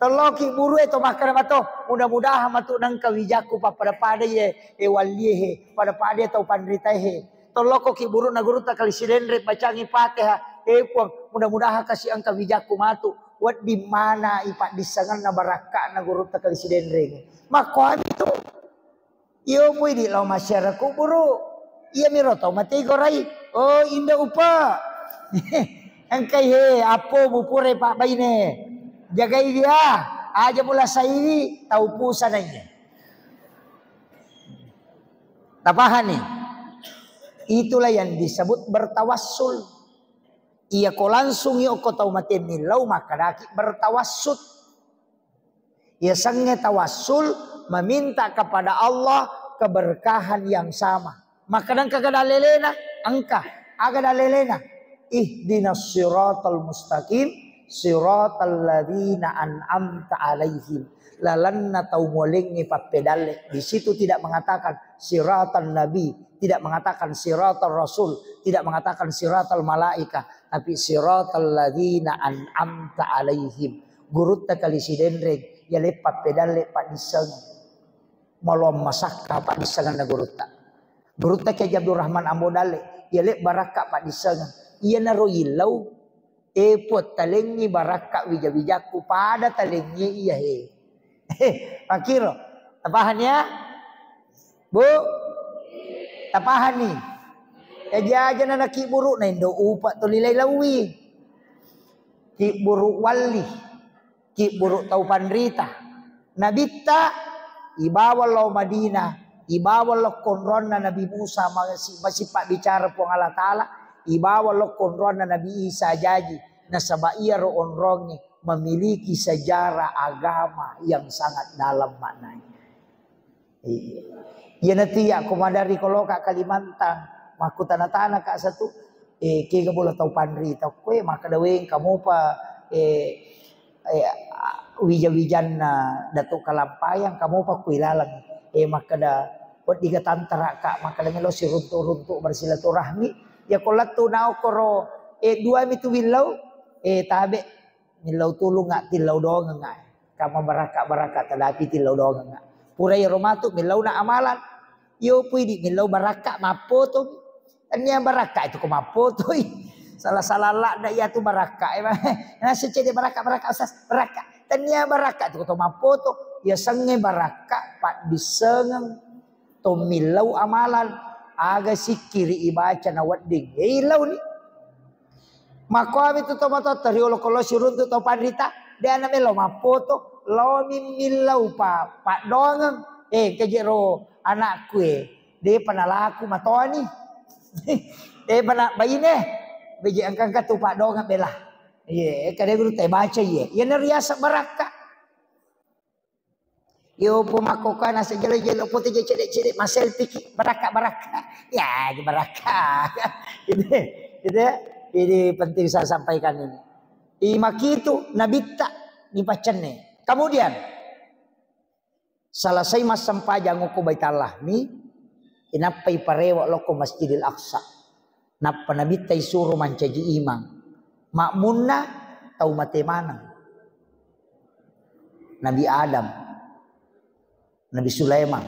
Tolloki buru e to makkeda mato, mudah-mudahan matu nangka wijaku pappada-pada ye, e wallie he, pada-pada tau panritae he. Tolloko ki burukna gurutta Kali Sidenreng, bacangi Fatihah. Eh Puang, mudah-mudahan kasi engka wijakku matu. Wedding mana ipaddissengenna barakka'na gurutta Kali Sidenreng. Makkuami tu. Iyo pui di lao masyarakat kuburu. Iya miro tau mate gorai. Oh, inda upa. Engkai he, apo bupure pak baine. Jagai dia. Aja mula saiwi, tau pusa naiye. Tapahani? Itulah yang disebut bertawassul. Iya ko langsung yoko tau mate millau, makkadaki bertawassut. Iya sengnge tawassul, meminta kepada Allah keberkahan yang sama. Makkadang kagada lelena, engka. Agada lelena. Ihdinas siratal mustaqim, Siratal ladzina an'amta alaihim. Lalanna tau mualengngi pappedalle. Di situ tidak mengatakan siratan nabi, tidak mengatakan siratal rasul, tidak mengatakan siratal malaika, tapi siratal ladzina an'amta alaihim. Gurutta kali sidenreng, iya le pappedalle paddissengeng. Maloang masakka paddissengenna gurutta. Gurutta Kiai Abdurrahman Ambo Dalle, iya le barakka paddissengeng. Iyanaro illau, e Puang, talengngi barakka wija-wijakku pada talengngi iya he. Makkiro, tapahani ya? Bu? Tapahani? Jaji aja na nakiburu na indo upa tuli lai lawi. Kiburu walli. Kibburu tau panrita. Nabitta ibawa lao Madinah, ibawa lao konronna Nabi Musa masi-, masipabbicara Puang Allah Ta'ala, ibawa lao konronna Nabi Isa jaji, nasaba iyaro onrongnge memiliki sejarah agama yang sangat dalam maknanya. Iya. Iyanatu iya ko maderri ko loka Kalimantan, makkutana-tana ka satu, eh, kega bola tau panrita ko, eh, makkeda weng kamopa, eh, eh, wija-wijanna Datuk Kalampayang, kamopa ko ilaleng, eh, makkeda weddiga tantara ka, makkeda melo siruntu-runtu bersilaturahmi, ya ko lettu naokkoro, eh, dua mitu willau, eh, tabe. Millau tulungnga, tillau dongengnga. Kama barakka-barakka tadapi tillau dongengnga. Pura iyaro matu millauna amalan. Iyo puidi millau barakka mappoto. Tennia barakka itu ko mappotoi. Salah-salah ladda iyatu barakka. Naseng cede barakka, barakka, Ustaz, barakka. Tennia barakka itu ko to mappoto. Iya sengnge barakka paddissengeng. To millau amalan, aga sikkiri ibaca na wedding. Eh, illauni. Makkoami tu tomatoatta riolo ko lao siruntu to panrita, de ana melo mappoto, laomi millau pa, paddongeng. Eh, kejero anakku, eh, depa nalaku matoani. Depa na baine, beje engka-engka tu paddongeng bela. Iye, kade guru te baca iye. Iyana riaseng barakka. Yo, pemakokan asa jelo-jelo putih je cedek-cedek, maselfie ki, barakka-barakka. Ya, barakka. Ini, ini, ini penting saya sampaikan ini. Imakitu nabitta ni pacenne. Kemudian, selesai massempajang ko Baitallahmi, inappai parewa loko Masjidil Aqsa. Nappa Nabitta isuro mancaji imang. Makmunna tau mate maneng. Nabi Adam, Nabi Sulaiman,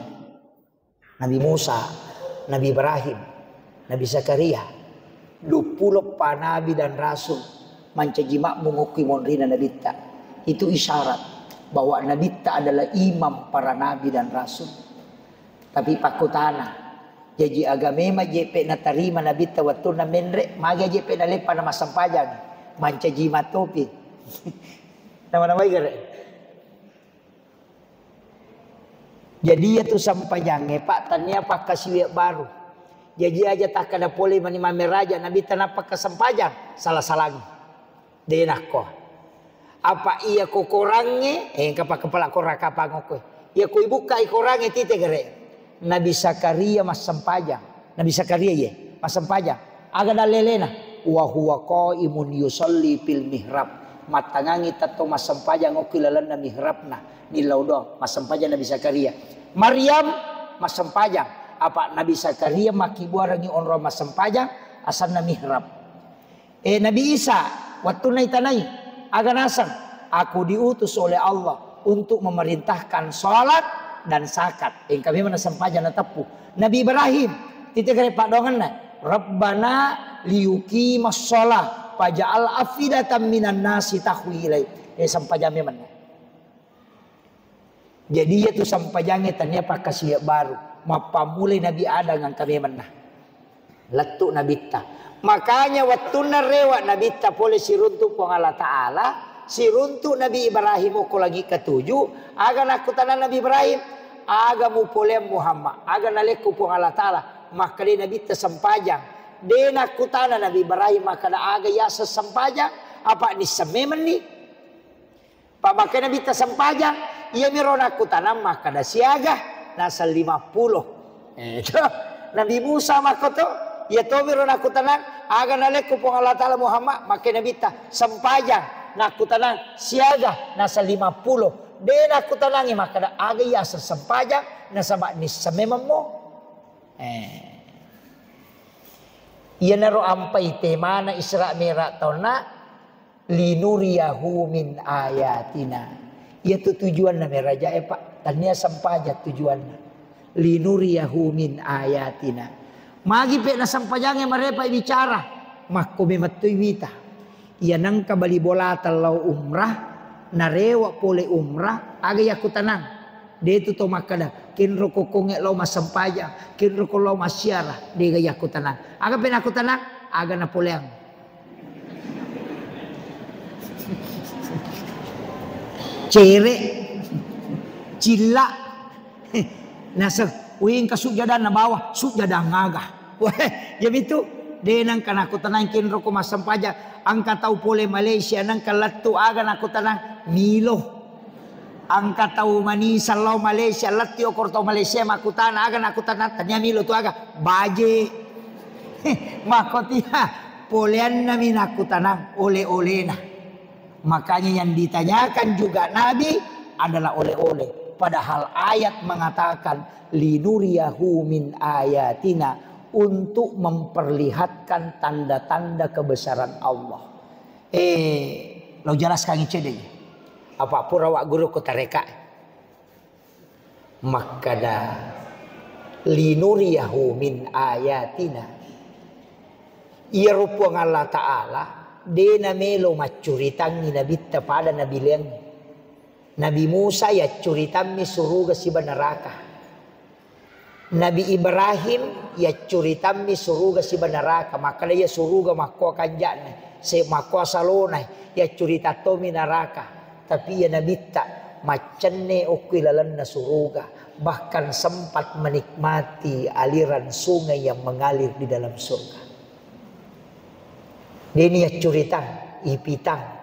Nabi Musa, Nabi Ibrahim, Nabi Zakaria. Duappulo pa nabi dan rasul mancaji makmum okki monrina Nabitta. Itu isyarat bahwa Nabitta adalah imam para nabi dan rasul. Tapi pakkutana, jaji aga memang jeppe natarima Nabitta wettunna menre, magi jeppe naleppa na massempajang, mancaji matopi. Nama-namai gare. Jadi iyatu sempajangnge, Pak, tania pakkasiwiang baru. Jaji aja takkada pole mani mameraja Nabitta nappa kasempajang, salah-salangi. De nakko. Apa iya ko korangnge, eh, engka pakkapala korang kapang okkoe. Iya ko ibukkai korangnge tite gare. Nabi Zakaria massempajang. Nabi Zakaria iye, massempajang. Aga dallelena? Wa huwa qaimun yusalli fil mihrab. Mattangangi tetto massempajang okki lalenna mihrabna. Nillau doang, massempajang Nabi Zakaria. Maryam massempajang. Apa Nabi Zakaria makkibuarangi onrong massempajang, asanna mihrab. Eh, Nabi Isa, wettunna itanai, aga naseng, "Aku diutus oleh Allah untuk memerintahkan salat dan zakat." Engka memang nasempajang nateppu. Nabi Ibrahim, tite gare paddoangenna, "Rabbana liyuqimas shalah faj'al afidatan minan nasi tahwi ilai." Eh, sempajang memang. Jadi iyatu sempajangnge tania pakkasiwiang baru. Mappammulai Nabi Adam engka memenna. Lettu Nabitta. Makanya wettunna rewa Nabitta pole siruntu Puang Allah Ta'ala, siruntu Nabi Ibrahim okko langi ketujuh, aga nakkutana Nabi Ibrahim, aga mupoleang Muhammad, aga nalekku Puang Allah Ta'ala, makkeda Nabitta sempajang. De nakkutana Nabi Ibrahim makkeda aga yaseng sempajang, apa nisseng memenni. Pabbakke Nabitta sempajang, iyamiro nakkutanang makkeda siaga, naseng lima puluh. Eh, to. Nabi Musa makkoto, iya tomiro nakkutanang, aga nalekku Puang Allah Ta'ala Muhammad, makke Nabitta sempajang. Nakkutanang siaga, nasa lima pulo. De nakkutanangi makkada aga iya aseng sempajang, nasaba nisseng mememmo. Eh. Iyanaro ampai temana Isra Mi'raj taunna, "Linuriyahu min ayatina." Iyatu tujuanna merajae, Pak. Tania sempajang tujuanna. "Linuriyahu min ayatina." Magi pe nasempajangnge marepa bicara. Makko memettui wita. Iya nengka bali bolata lao umrah, narewa pole umrah, aga yakkutanang. De tu to makkada, "Kenro ko konge lao massempajang, kenro ko lao massiara," dega yakkutanang. Aga pe nakkutanang, aga napoleang. Cere, cilla, nase, wingka sujadang na bawa, sujadang aga. Weh, ya mitu, de nengka nakkutanang kenro ko massempajang, engka tau pole Malaysia, nengka lettu aga nakkutanang, milo. Engka tau manisa lao Malaysia, lettu okor tau Malaysia makkutana aga nakkutana, tania milo tu aga, baje. Makkotia, poleannami nakkutanang, ole-olena. Makanya yang ditanyakan juga Nabi adalah oleh-oleh. Padahal ayat mengatakan, "Linuriyahu min ayatina," untuk memperlihatkan tanda-tanda kebesaran Allah. Eh, lo jelaskan cedde. Apa pura wa guru ko tareka. Makkada, "Linuriyahu min ayatina." Iyaro Puang Allah Ta'ala de namelo maccuritangngi nabitta pada nabi laing. Nabi Musa yaccuritammi suruga siba neraka. Nabi Ibrahim yaccuritammi suruga siba neraka, makkada iya suruga makkoa kanja'na, se-, makkoa salona, yaccurita tommi neraka. Tapi iya nabitta maccenne okko ilalenna suruga, bahkan sempat menikmati aliran sungai yang mengalir di dalam surga. Deni yaccuritang, ipitang.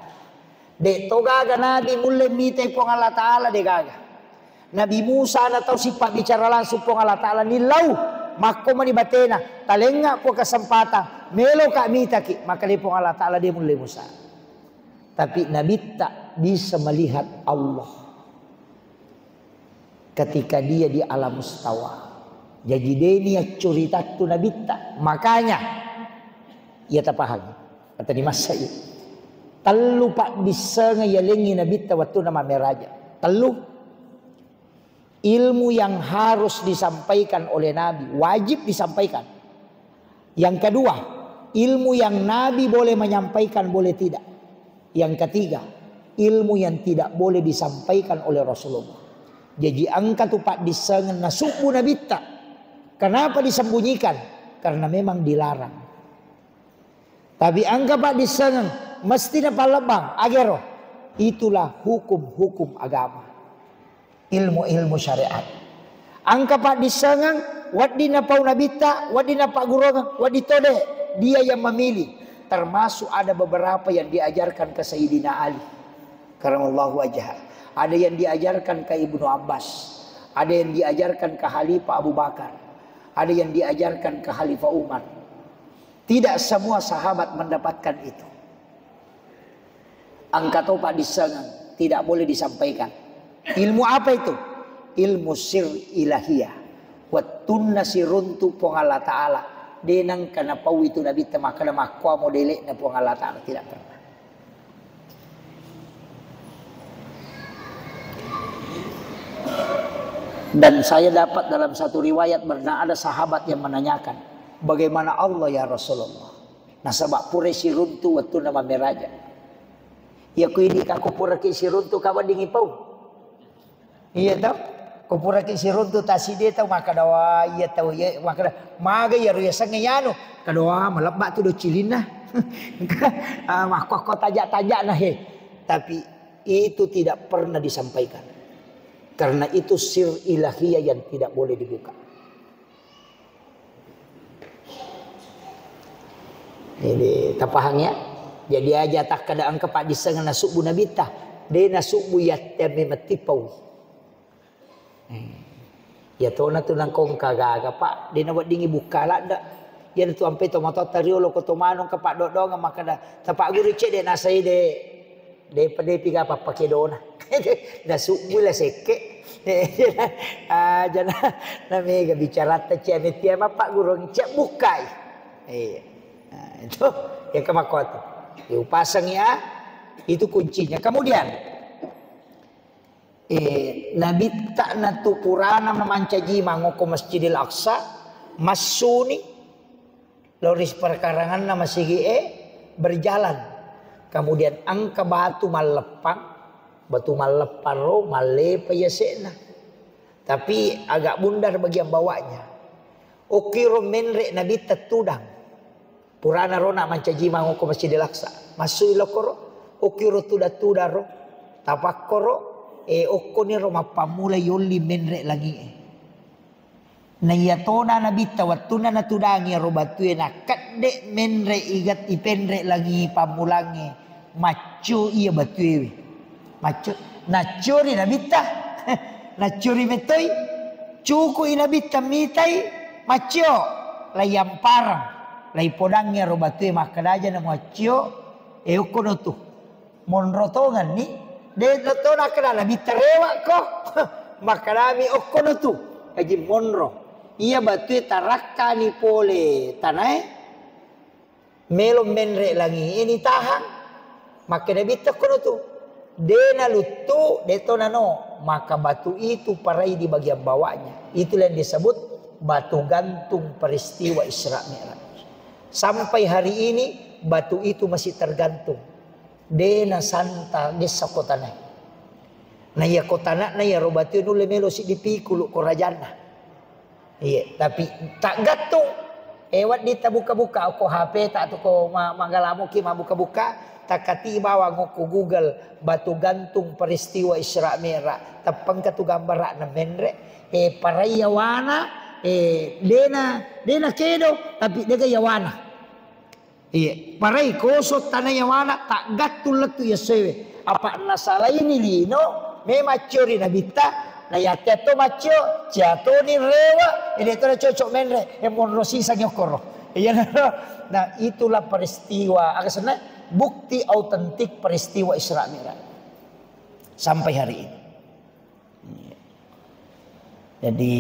De to gaga nabi mulle mitai Puang Allah Ta'ala, de gaga. Nabi Musa na tau sipabbicara langsung Puang Allah Ta'ala, nillau, makko mani batena, talengnga ko kesempatan, meloka mitaki, maka de Puang Allah Ta'ala de mulle Musa. Tapi nabitta bisa melihat Allah ketika dia di alam mustawa. Jadi deni accuritattu nabitta. Makanya, iya tapahang. Kata di masa iya. Tellu paddissengeng yalengngi nabitta wattunna mammeraja. Tellu. Ilmu yang harus disampaikan oleh Nabi, wajib disampaikan. Yang kedua, ilmu yang Nabi boleh menyampaikan, boleh tidak. Yang ketiga, ilmu yang tidak boleh disampaikan oleh Rasulullah. Jadi engka tu paddissengeng nasubbu nabitta. Kenapa disembunyikan? Karena memang dilarang. Tapi engka paddissengeng mesti napallebbang, agero. Itulah hukum-hukum agama. Ilmu-ilmu syariat. Engka paddissengeng, wedding napau nabitta, wedding napaggurungeng, wedding tode. Dia yang memilih. Termasuk ada beberapa yang diajarkan ke Sayyidina Ali. Karamallahu wajhah. Ada yang diajarkan ke Ibnu Abbas. Ada yang diajarkan ke Khalifah Abu Bakar. Ada yang diajarkan ke Khalifah Umar. Tidak semua sahabat mendapatkan itu. Engka to paddissengeng, tidak boleh disampaikan. Ilmu apa itu? Ilmu sir ilahiyah. Wettunna siruntu Puang Allah Ta'ala, de nengka napau itu nabitta makkada makkoa modele'na Puang Allah Ta'ala, tidak pernah. Dan saya dapat dalam satu riwayat, pernah ada sahabat yang menanyakan, "Bagaimana Allah ya Rasulullah?" Nasaba pura siruntu wettunna mammeraja. Iya ku idi ka ko puraki siruntu ka weddingi pau. Iya to? Ko puraki siruntu taside tau makkada, "Wah, iya tau iya," makkada, "Maga iyaro yasengnge yanu?" Kada, "Wah, malebba tu docilinna." Ah, makkokko tajak-tajak na he. Tapi itu tidak pernah disampaikan. Karena itu sir ilahiyah yang tidak boleh dibuka. Jadi, tapahang ya? Jadi aja takkada engka paddissengeng nasubbu nabitta, de nasubbu yatte memetti pau. Eh. Ya tona tu nangkongka gaga, Pak, de naweddingi bukka ladda. Iya tu ampe to matotta riolo ko to manong ka paddodongeng makkada, "Tapagguru cedde nasai de." Depa depi ga pappakedona. Nasubbu la sekke. Ah, jana na mega bicara ta cia metia mappaggurung cia bukkai. Iya. Nah, itu ya kemakuatan. Diupasangi ah, itu kuncinya. Kemudian eh, Nabitta natu purana mamancaji mangoko Masjidil Aqsa, massuni lao ri perkaranganna masigi'e berjalan. Kemudian engka batu malleppang, batu malleppang ro mallepa yase'na. Tapi agak bundar bagian bawahnya. Okkiro menre Nabitta tudang. Purana rona mancaji mangoko Masjidil Aqsa. Massui lokoro, okkiro tuda-tuda ro. Tapakkoro, e okkoni ro mappammula yolli menre langi'e. Naiyatona Nabitta wettunna natudangi ro batue nakkedde menre igat ipenre langi pammulangnge, maccio iya batuewe. Maccio, nacciori Nabitta, nacciori metoi, cukui Nabitta mitai, maccio, laiyamparang, laipodangngi ro batue makkeda aja na muaccio, e okkono tu. Monro tongenni, de to nakkeda Nabitta rewakko. Makkedami okkono tu. Aji monro. Iya batue tarakkani pole tanae. Melo menre langi ini tahang. Makkeda Nabitta okkono tu. De naluttu, de to nano. Maka batu itu parai di bagian bawahnya. Itulah yang disebut batu gantung peristiwa Isra Mi'raj. Sampai hari ini batu itu masih tergantung. De nasanta dessa kotanae. Na iya kotana na iya ro batue nulle melo siddi pikulu ko rajanna. Iya, tapi taggattung. E wedding tabuka-buka ko H P ta atau ko ma-, magalamuki mabbuka-buka, takkati bawang ko Google batu gantung peristiwa Isra Mi'raj. Teppengka tu gambara'na menre, e parai yawana, e dena, dena kedo, tapi dega yawana. Iya, parai kosong tana yawana taggattung lettu yassewe. Apa nasalaini lino, me maccio ri Nabitta, na yatteatto maccio, ciatoni rewa, ede to cocok menre, e monro sisang yokkoro. Iya, nah, itulah peristiwa, aga senna, bukti autentik peristiwa Isra Mi'raj. Sampai hari ini. Jadi,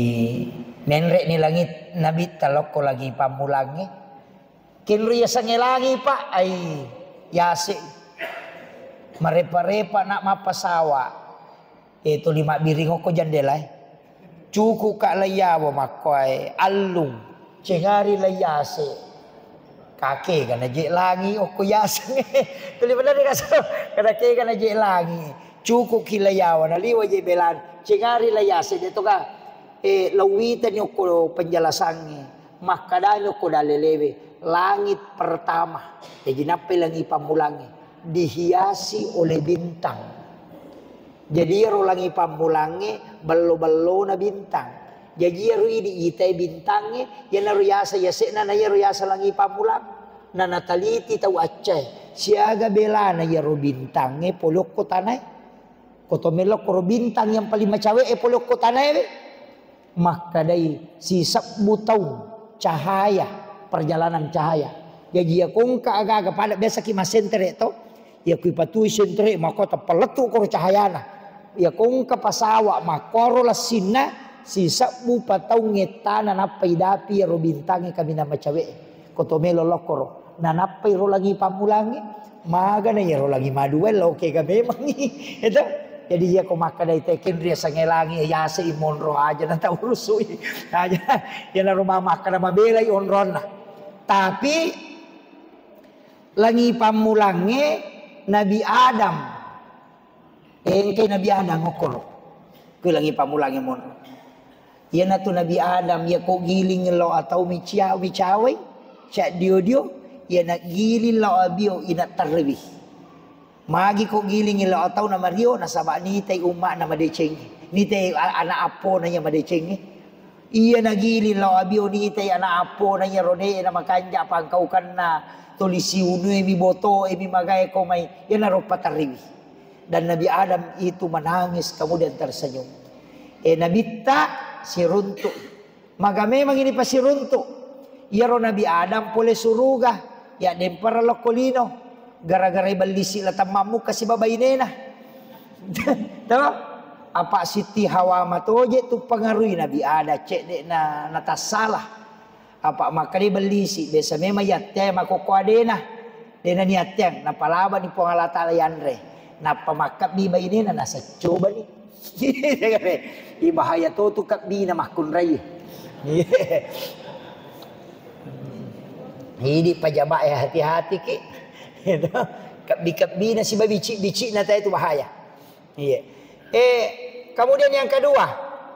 menre ni langit Nabitta lokko lagi pammulangnge. Kenro yasengnge langi, Pak, ai, yase. Marepa-repa nak mappasawa. E, tuli mabbiring okko jandelae. Cukup ka laiyawa makkoae, allung. Cengari laiyase. Kakega naje langi okko yaseng. Tuli bener ni kaso. Kada kega naje langi. Cukup ki laiyawa, naliwa je belan. Cengari laiyase, de toga. E, lauwitani okko penjelasangnge. Makkadani okko dalelewe. Langit pertama. Jaji nappai langi pammulangnge. Dihiasi oleh bintang. Jadi iyaro langi pammulangnge bello-bellona bintang. Jaji iyaro idi itai bintangnge, iyanaro yasa yase'na na iyaro yasa langi pammulang. Na nataliti tau accae, siaga belana iyaro bintangnge pole okko tanae. Ko to melokkoro bintang yang paling macawe'e pole okko tanae we. Makkadai sisebbu taung cahaya, perjalanan cahaya. Jaji iya kongka aga-aga pada biasa ki massentere to, iya kui patui sentere mako tappalettu koro cahayana. Iya kongka pasawa makkoro lassinna sisebbu pataung ettana nappa idapi iyaro bintangnge kaminang macawe'e. Ko to melo lokkoro nanappai ro langi pammulangnge, magana iyaro langi madua lo kega memangngi. Eto. Jadi iya ko makkadai te kenri yasengnge langi yase i monro aja na tau rusui. Aja iyanaro ma-, makkada mabelai onronna. Tapi langi pammulangnge Nabi Adam. Engkai Nabi Adam okkoro. Kui langi pammulangnge monro. Iyanatu Nabi Adam, iya ko giling lao atau micia-, micawai, cia dio-dio, iya na giling lao abio ina tarrewi. Magi ko giling lao atau na mario, nasaba nitai umma na madecengnge. Nitai a-, anak appona iya madecengnge. Iya na giling lao abio nitai anak appona iya rode na makanja pangkaukanna tuli siunui mi boto e mi magae ko mai. Iya na roppa tarrewi. Dan Nabi Adam itu menangis kemudian tersenyum. Eh, Nabitta siruntuk. Maga memang ini pasiruntuk. Iyaro Nabi Adam pole suruga, ya dempara lokko lino. Gara-gara ibellisi la temmammu kasi babainena. Tau? Apa Siti Hawa matoje tu pengaruhi Nabi Adam cedde na natassalah. Apa makkeda ibellisi biasa memang yattea makokko adena. Dena niatteang napalabani Puang Allah Taala yanre. Nappa makkabbi bainena naseccobani. Ibahaya to tu kabbina makkunrai. Idi pajaba e hati-hati ki. Kabbi-kabbina siba bicik-bicikna tae tu bahaya. Iya. Eh, kemudian yang kedua,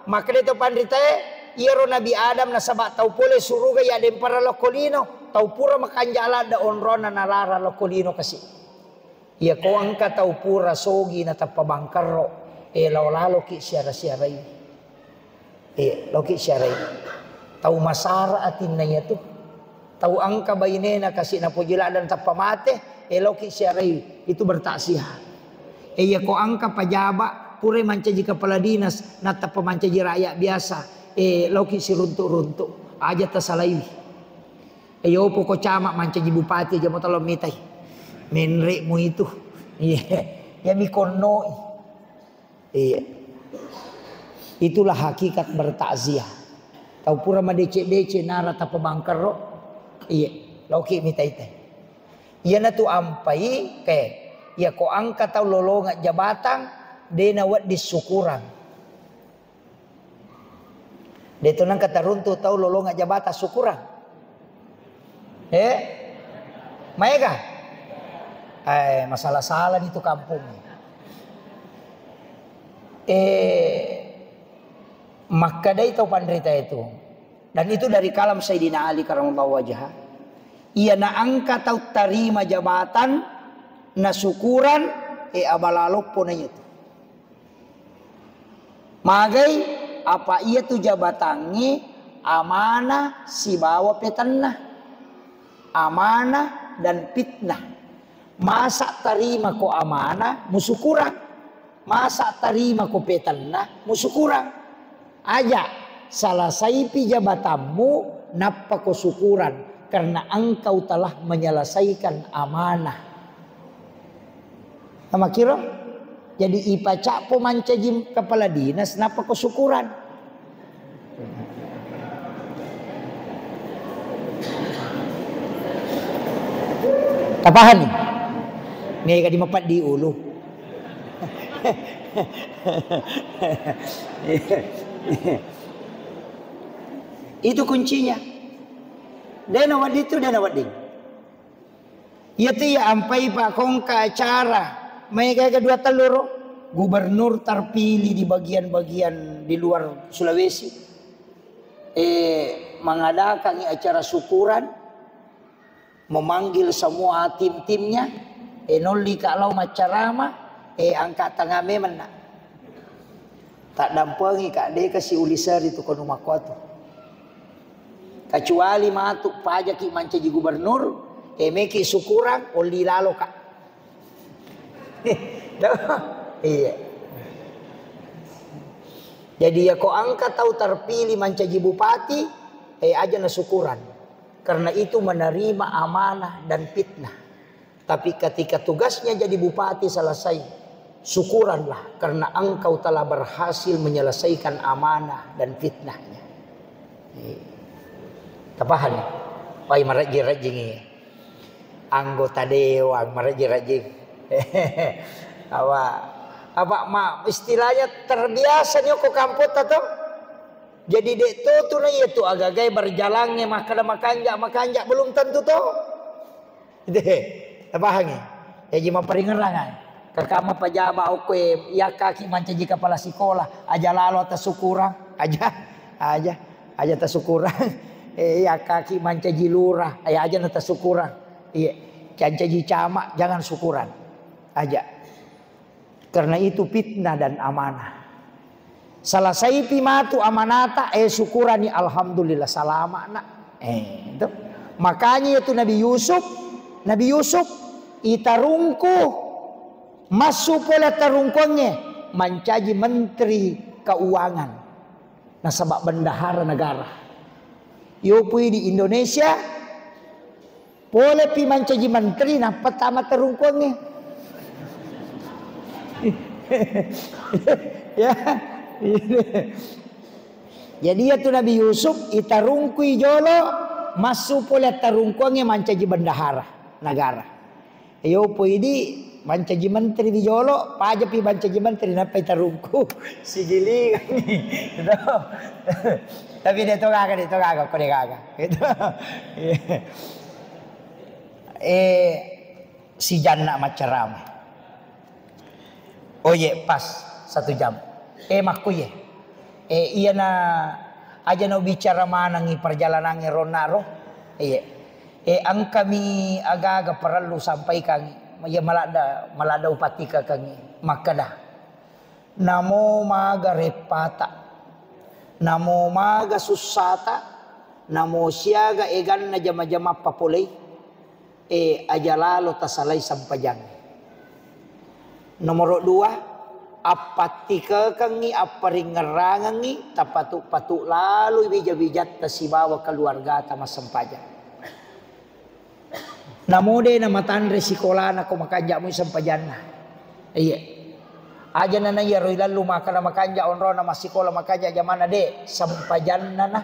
makkeda to panritae, iyaro Nabi Adam nasaba tau pole suruga ya dempara lokko lino, tau pura makanja ladde onrona nalara lokko lino kasi. Iya ko engka tau pura sogi natappa bangkarro, eh, lao laloki siara-siarai. Eh, loki siarai. Tau masara atinna iyatu. Tau engka bainena kasi napoji ladde tappa mate, eh, loki siarai. Itu bertaksiah. Eh, iya ko engka pajaba, pura mancaji kepala dinas, natappa mancaji rakyat biasa, eh, loki siruntuk-runtuk. Aja tasalaiwi. Eh, yopo ko camat mancaji bupati aja mo talo mitai. Menre mu itu. Iya, ya mi konnoi. Iya. Itulah hakikat bertakziah. Tau pura madecek-decek nara tappa bangkarro. Iya, loki mitai-tai. Iyanatu ampai ke, iya ko engka tau lolongeng jabatan, dena wedding syukuran. De to nengka taruntu tau lolongeng jabatan syukuran. Eh? Maega? Eh, masalah-salah itu kampung. Eh, makkedai tau panrita itu. Dan itu dari kalam Sayyidina Ali karamallahu wajhah. Iya na engka tau tarima jabatan, na syukuran, eh, abala loppo na itu. Magai, apa iyatu jabatangnge amanah sibawa petenna. Amanah dan fitnah. Masa tarima ko amanah, musyukurang. Masa tarima ko petenna, musyukurang. Aja, salasaipi jabatanmu, nappa ko syukuran, karena engkau telah menyelesaikan amanah. Namakiro? Jadi ipacappo mancaji kepala dinas, nappa ko syukuran. Tapahani? Mega di mapeddi ulu. Itu kuncinya. Dena wedding tu, dena wedding. Iyatu iya ampai pa kongka acara, maega-ega dua telluro, gubernur terpilih di bagian-bagian di luar Sulawesi, eh, mengadakan acara syukuran, memanggil semua tim-timnya, eh, nolli ka lao maccarama, eh, angka tangan memenna. Taddampengi ka, de kasi uliseri tu konu makkuatu. Kecuali matu pajaki mancaji gubernur, eh, meki syukuran, olli lalo ka. Iya. Jadi ya ko engka tau terpilih mancaji bupati, eh, aja na syukuran. Karena itu menerima amanah dan fitnah. Tapi ketika tugasnya jadi bupati selesai, syukuranlah karena engkau telah berhasil menyelesaikan amanah dan fitnahnya. Eh, tapahani? Pai marejjing-rejjingi. Anggota dewan marejjing-rejjing. Apa, apa ma, istilahnya terbiasa nyoko kampota to. Jadi dek to tu na iya tu agagai berjalannya makkada makanja-makanja belum tentu to. De, tapahangi. Jaji mapparingerrang ai. Kakama pajaba okko e, yakkaki mancaji kepala sekolah, aja lalo atasukkurang, aja, aja, aja tasukkurang. Eh, yakkaki mancaji lurah, eh, aja natasukkurang. Iya, mancaji camat, jangan syukuran. Aja. Karena itu fitnah dan amanah. Salasaipi matu amanata, eh, syukurani, alhamdulillah, salama, nak. Eh, itu. Makanya itu Nabi Yusuf, Nabi Yusuf itarungku, massu pole tarungkuangnge, mancaji menteri keuangan. Nasaba bendahara negara. Yopui di Indonesia, Polepi mancaji menteri, nappa tama tarungkuangnge. Ya. Jadi, iyatu Nabi Yusuf itarungkui jolo, massu pole attarungkuangnge mancaji bendahara negara. Iyo, poidi mancaji menteri wi jolo, pajapi mancaji menteri, nappa itarungku. Sigilinganni. Gitu. Tapi de' to gaga, de' to gaga, ko de' gaga. Gitu. Eh, sijanna maccarama. Oh iye, pas satu jam. Eh, makkuye. Eh, iyana aja no bicara manengi perjalanangnge ronna ro. Iye. Eh, engkami aga-aga parellu sampaikangi. Iya maladda, maladda upatikakangi. Makkeda. Namo maga reppata, namo maga sussata, namo siaga eganna jama-jama papolei, e, aja lalo tasalai sempajang. Nomoro dua, appattikekengngi, apparingngerangengngi, tapatu-patu laloi wija-wijatta sibawa keluargata massempajang. Namo de' namatanre sikolana ko makanja' mui sempajanna. Iya. Aja' nana iyaro ilallu makkeda makanja' onrona massikola makanja' jamanna de', sempajanna na.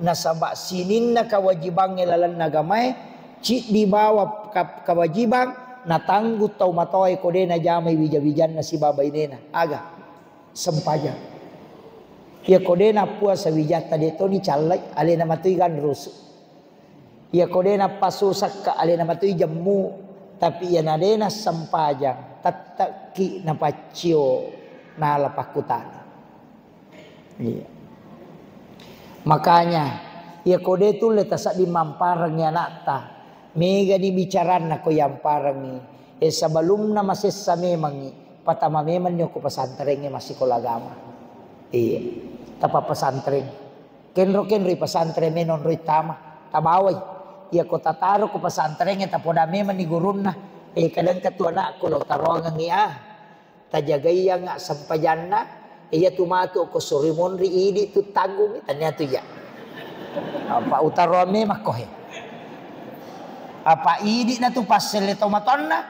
Nasaba' sininna kewajibangnge lalenna agamae, ciddi bawa ka-, kewajibang natanggung tau matoae ko de' najamai wija-wijanna sibawa bainena. Aga? Sempajang. Iya ko de' nappuasa wijatta de' toni callai, alena matui ganrusu. Iya ko de' nappasusakka, alena matui jemmu, tapi iyana de' nassempajang, tette'ki napaccio nala pakkutana. Iya. Makanya, iya ko de' tulle tasedding mamparengngi ana'ta, megani bicaranna ko yamparengngi, eh, sebelumna masessa memangngi, patama memanni okko pesantrengnge massikola agama. Iya. Tapa pesantren. Kenro-kenroi pesantren menonroi tama, tabawai. Iya ko tataro ko pesantrengnge tapoda memanni gurunna. Eh, kadang ketua anakku lo taroangengngi ah. Tajagaiangnga sempajanna, iya tu matu ko sori monri idi tu tanggungi, tania tu iya. Apa utaroang memakko he. Apa idi na tu passelle tau matonna,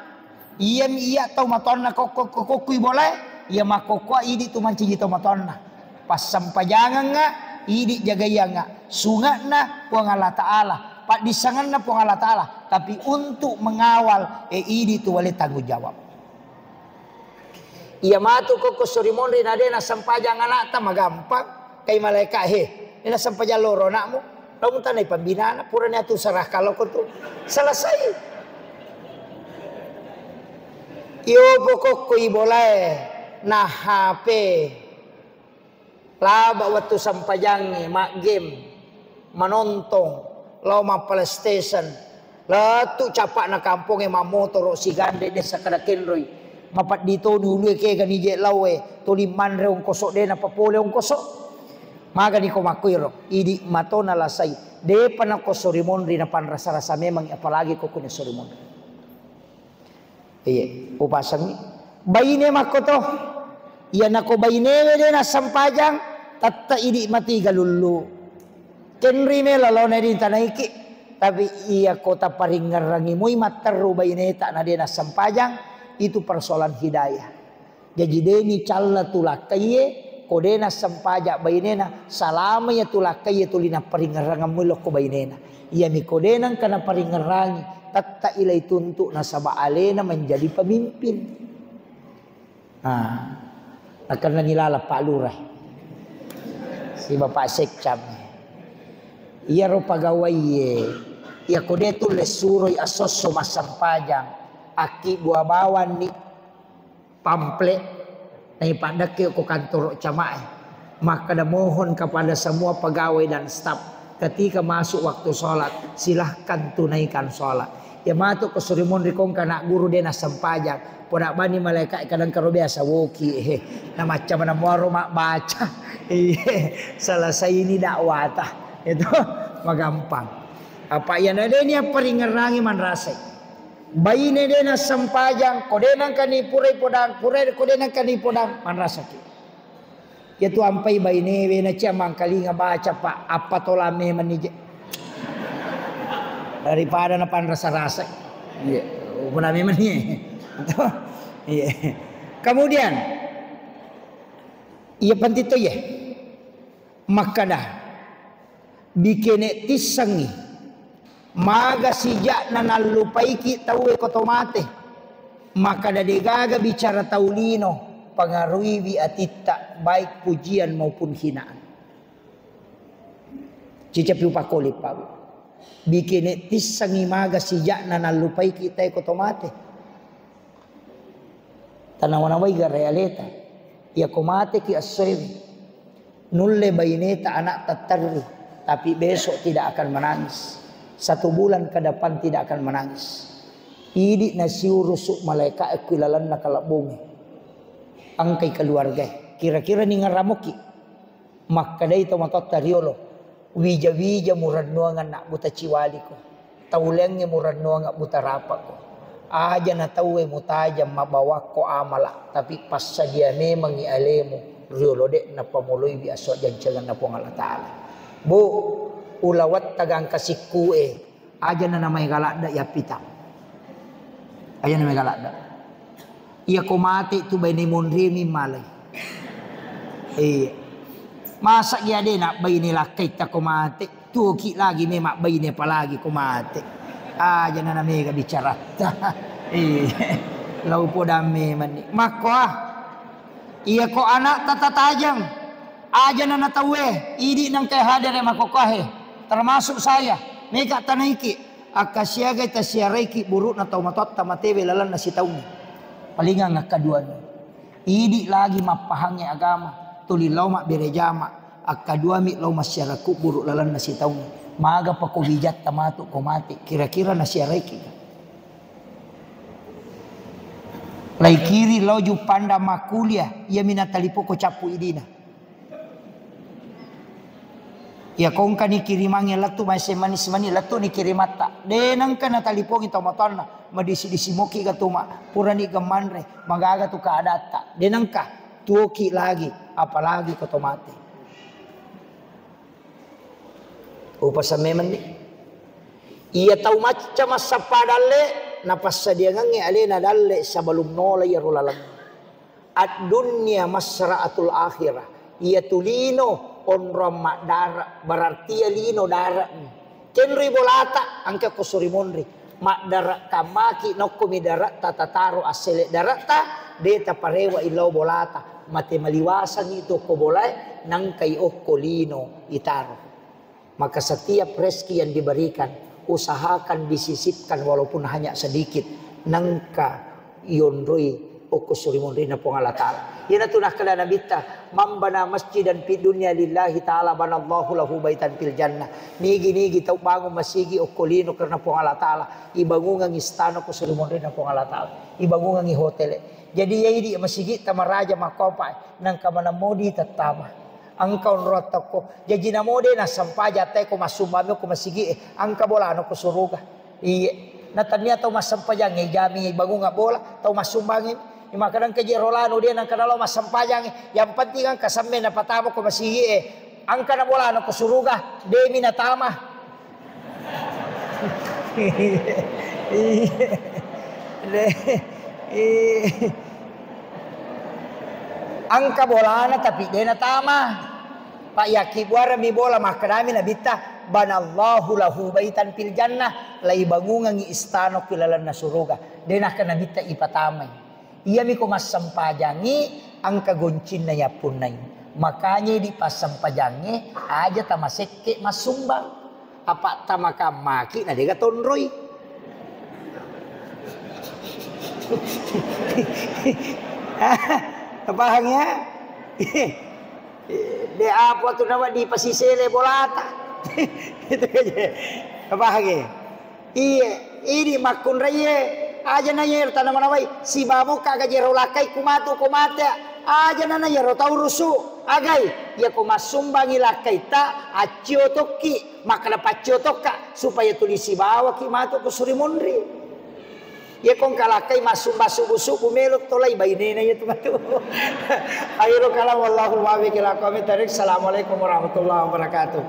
Iyami iya tau matonna kokko-, kokkoi bolae, iya makkokkoa idi tu mancaji tau matonna. Passempajangengnga idi jagaiangnga, sunge'na Puang Allah Ta'ala, paddissengenna Puang Allah Ta'ala, tapi untuk mengawal, eh, idi tu wale tanggung jawab. Iya matu kokko sori monri na de' nassempajang ana'ta, magampang. Kai malaeka, he, de' nassempajang loro ana'mu. Laung tanai pembinana, purani atu serahkan loko tu. Selesai. Iyo pokokko ibolae, na H P. Laba wettu sempajangnge, ma-game, manontong, lao ma PlayStation. Lettu capa'na kampongnge mammotoro sigandre dessa kada kenroi. Mapeddi toni ulue kega nije laoe, tuli manre ongkoso de' napapole ongkoso. Magani ko makkuiro, idi mato nalasai. De'pa nako sori monri napanrasa-rasa memang, apalagi ko kune sori monri. Iye, upasengngi. Baine makkoto. Iya nako bainewe de' nassempajang, tette idi mati galullu. Kenri melo laona di tanaiki. Tapi iya ko taparingngerangi mui matteru baineta na de' nassempajang, itu persoalan hidayah. Jaji de'ni calla tu lakkaiye, ko de' nassempajang bainena, salama iya tu lakkaiye tuli naparingngerangemmu lokko bainena. Iyami ko de' nengka naparingngerangi, tette ilai tuntu nasaba alena menjadi pemimpin. Ah, nakennani laleng Pak Lurah. Si Bapak Sekcam. Iyaro pagawaiye, iya ko de' tulle suroi asosso massempajang, akki dua bawanni pamflet, naipaddekke ko kantoro camae. Makkeda, mohon kepada semua pegawai dan staf, ketika masuk waktu sholat, silahkan tunaikan sholat. Iya matu ko sori monri kongka anak guru de' nassempajang. Poda bani malaeka kadang karo biasa woki, eh, na macca mana muaro mabbaca. Iye, selesai ini dakwata. Itu magampang. Apa iya na de' ni apparingngerangi manrasai. Baine de' nassempajang, ko de' nengkani purai podang, purai ko de' nengkani podang, manrasaki. Iya tu ampai bainewe na cia mangkalinga baca, Pak, appatola memanni je. Daripada napanrasa-rasa. Iya, pura memang iya. Iya. Kemudian, iya penting to iya. Makkada, bikene tissengngi, maga sijakna nallupaiki tauwe ko to mate, makkada degaga bicara tau lino pangaruiwi atitta, baik pujian maupun hinaan. Cicapi upakkoli, Pak, Bu. Bikene tissengngi maga sijakna nallupaiki tae ko to mate. Tanawa-nawai ga realeta. Iyako mateki essoewe, nulle baineta, anakta terri, tapi besok tidak akan menangis. Satu bulan ke depan tidak akan menangis. Idi nasiurusu malaika ku lalenna kalebbungnge. Engkai keluargae. Kira-kira ningerramoki? Makkedai tomatoatta riolo, "Wija-wija murennuang anak buta ciwaliko, tauleangnge murennuang buta rapako. Aja na tauwe mutajang mabawakko amala, tapi passadia memangngi alemu riolo, de napamoloiwi aso jancengenna Puang Allah Ta'ala." Bu, ulawatta gangka sikkue, Aja na namaega ladde yappitang. Aja na maega ladde. Iyako mate tu baine monremi malai. Iya. Masa iya de nabbaine lakkaitta ko mate, tuoki lagi me mabbaine apalagi ko mate. Aja na namega bicaratta. Iya. Lau podang memanni. Makko ah. Iyako anakta tatajang, aja na natauwe, idi nengka hadere makokohe, termasuk saya, mega tanaiki, akka siagai tasiaraiki burukna tau matoatta matewe lalenna sitaungnge. Palingang akkaduami. Idi lagi mappahangnge agama, tuli lao mabbere jama, akkaduami lao massiara kuburu lalenna sitaungnge. Magapa ko wijatta matu ko mate, kira-kira nasiaraiki? Laikiri lao Juppandang makkuliah, iyami natalipoko cappu idina. Iya kongkani kirimangnge lettu maesseng manis-manis, lettu ni kirimatta. De nengka natalipongi tomatoanna, madisi-disi moki gatuma, purani gemmanre, magaga tu keadatta. De nengka, tuoki lagi, apalagi ko to mate. Upasamme menni. Iya tau macca massappa dalle, napassadiangengnge alena dalle sebelum nola iyaro laleng. Ad-dunya masra'atul akhirah. Iya tulino onrong maddara, berarti iya lino dara'mi. Kenroi bolata, engka ko suri monri. Maddara kammaki, nokkomi dara'ta tataro assele dara'ta, de taparewa illau bolata. Mate maliwasangi tu okko bolae, nangkai okko lino itaro. Maka setiap rezeki yang diberikan, usahakan disisipkan walaupun hanya sedikit. Nangka yonroi okko suri monrina Puang Allah Ta'ala. Iyanatu nakkeda Nabitta, "Man bana masjidan fid dunya lillahi ta'ala banallahu lahu baitan fil jannah." Nigi-nigi tau bangun masigi okko lino karena Puang Allah Ta'ala, ibangungang istana ko suri monrina Puang Allah Ta'ala. Ibangungangi hotele. Jadi iya idi masigi tamaraja makkopa, nangka manemmodi tettama. Engka onrong tokko. Jaji namo de nassempajang tae ko massumbang ko masigi e. Engka bolana ko suruga. Iye. Na tania tau massempajang e, jami bangunga bola, tau massumbang e. Maka engka je rolano de nangka nalo massempajang e. Yang penting engka semme napatama ko masigi e. Engka na bolana ko suruga, de mi natama. Iya. Iya. Engka bolana tapi de natama. Pak, yakkibuarami bola, makkedami Nabitta, "Banallahu lahu baitan fil jannah," laibangungengngi istana ku lalenna suruga. De nakkeda Nabitta ipatamai. Iyami ko massempajangngi engka goncinna yappunnai. Makanya di passempajangnge aja tamasekke massumbang. Apa tamakammaki na dega tonroi. Pahang ya? De apa tu nawa di pasisele bolata. Itu aja. Pahang ya? Iye, idi makkunraiye, aja na yero tanamanawai, sibawa mokka aga jero lakkai ku matu ko mate, aja na na yero tau rusu, agai, iya ko massumbangi lakkaitta, accio tokki, makkeda paccio tokka, supaya tuli sibawaki matu ko suri monri. Iya ko engka lakkai massumba subu-subu melo tolai bainena iya tu matu. Akhirul kalam, wallahul muwaffiq ila aqwamit thariq. Assalamualaikum warahmatullahi wabarakatuh.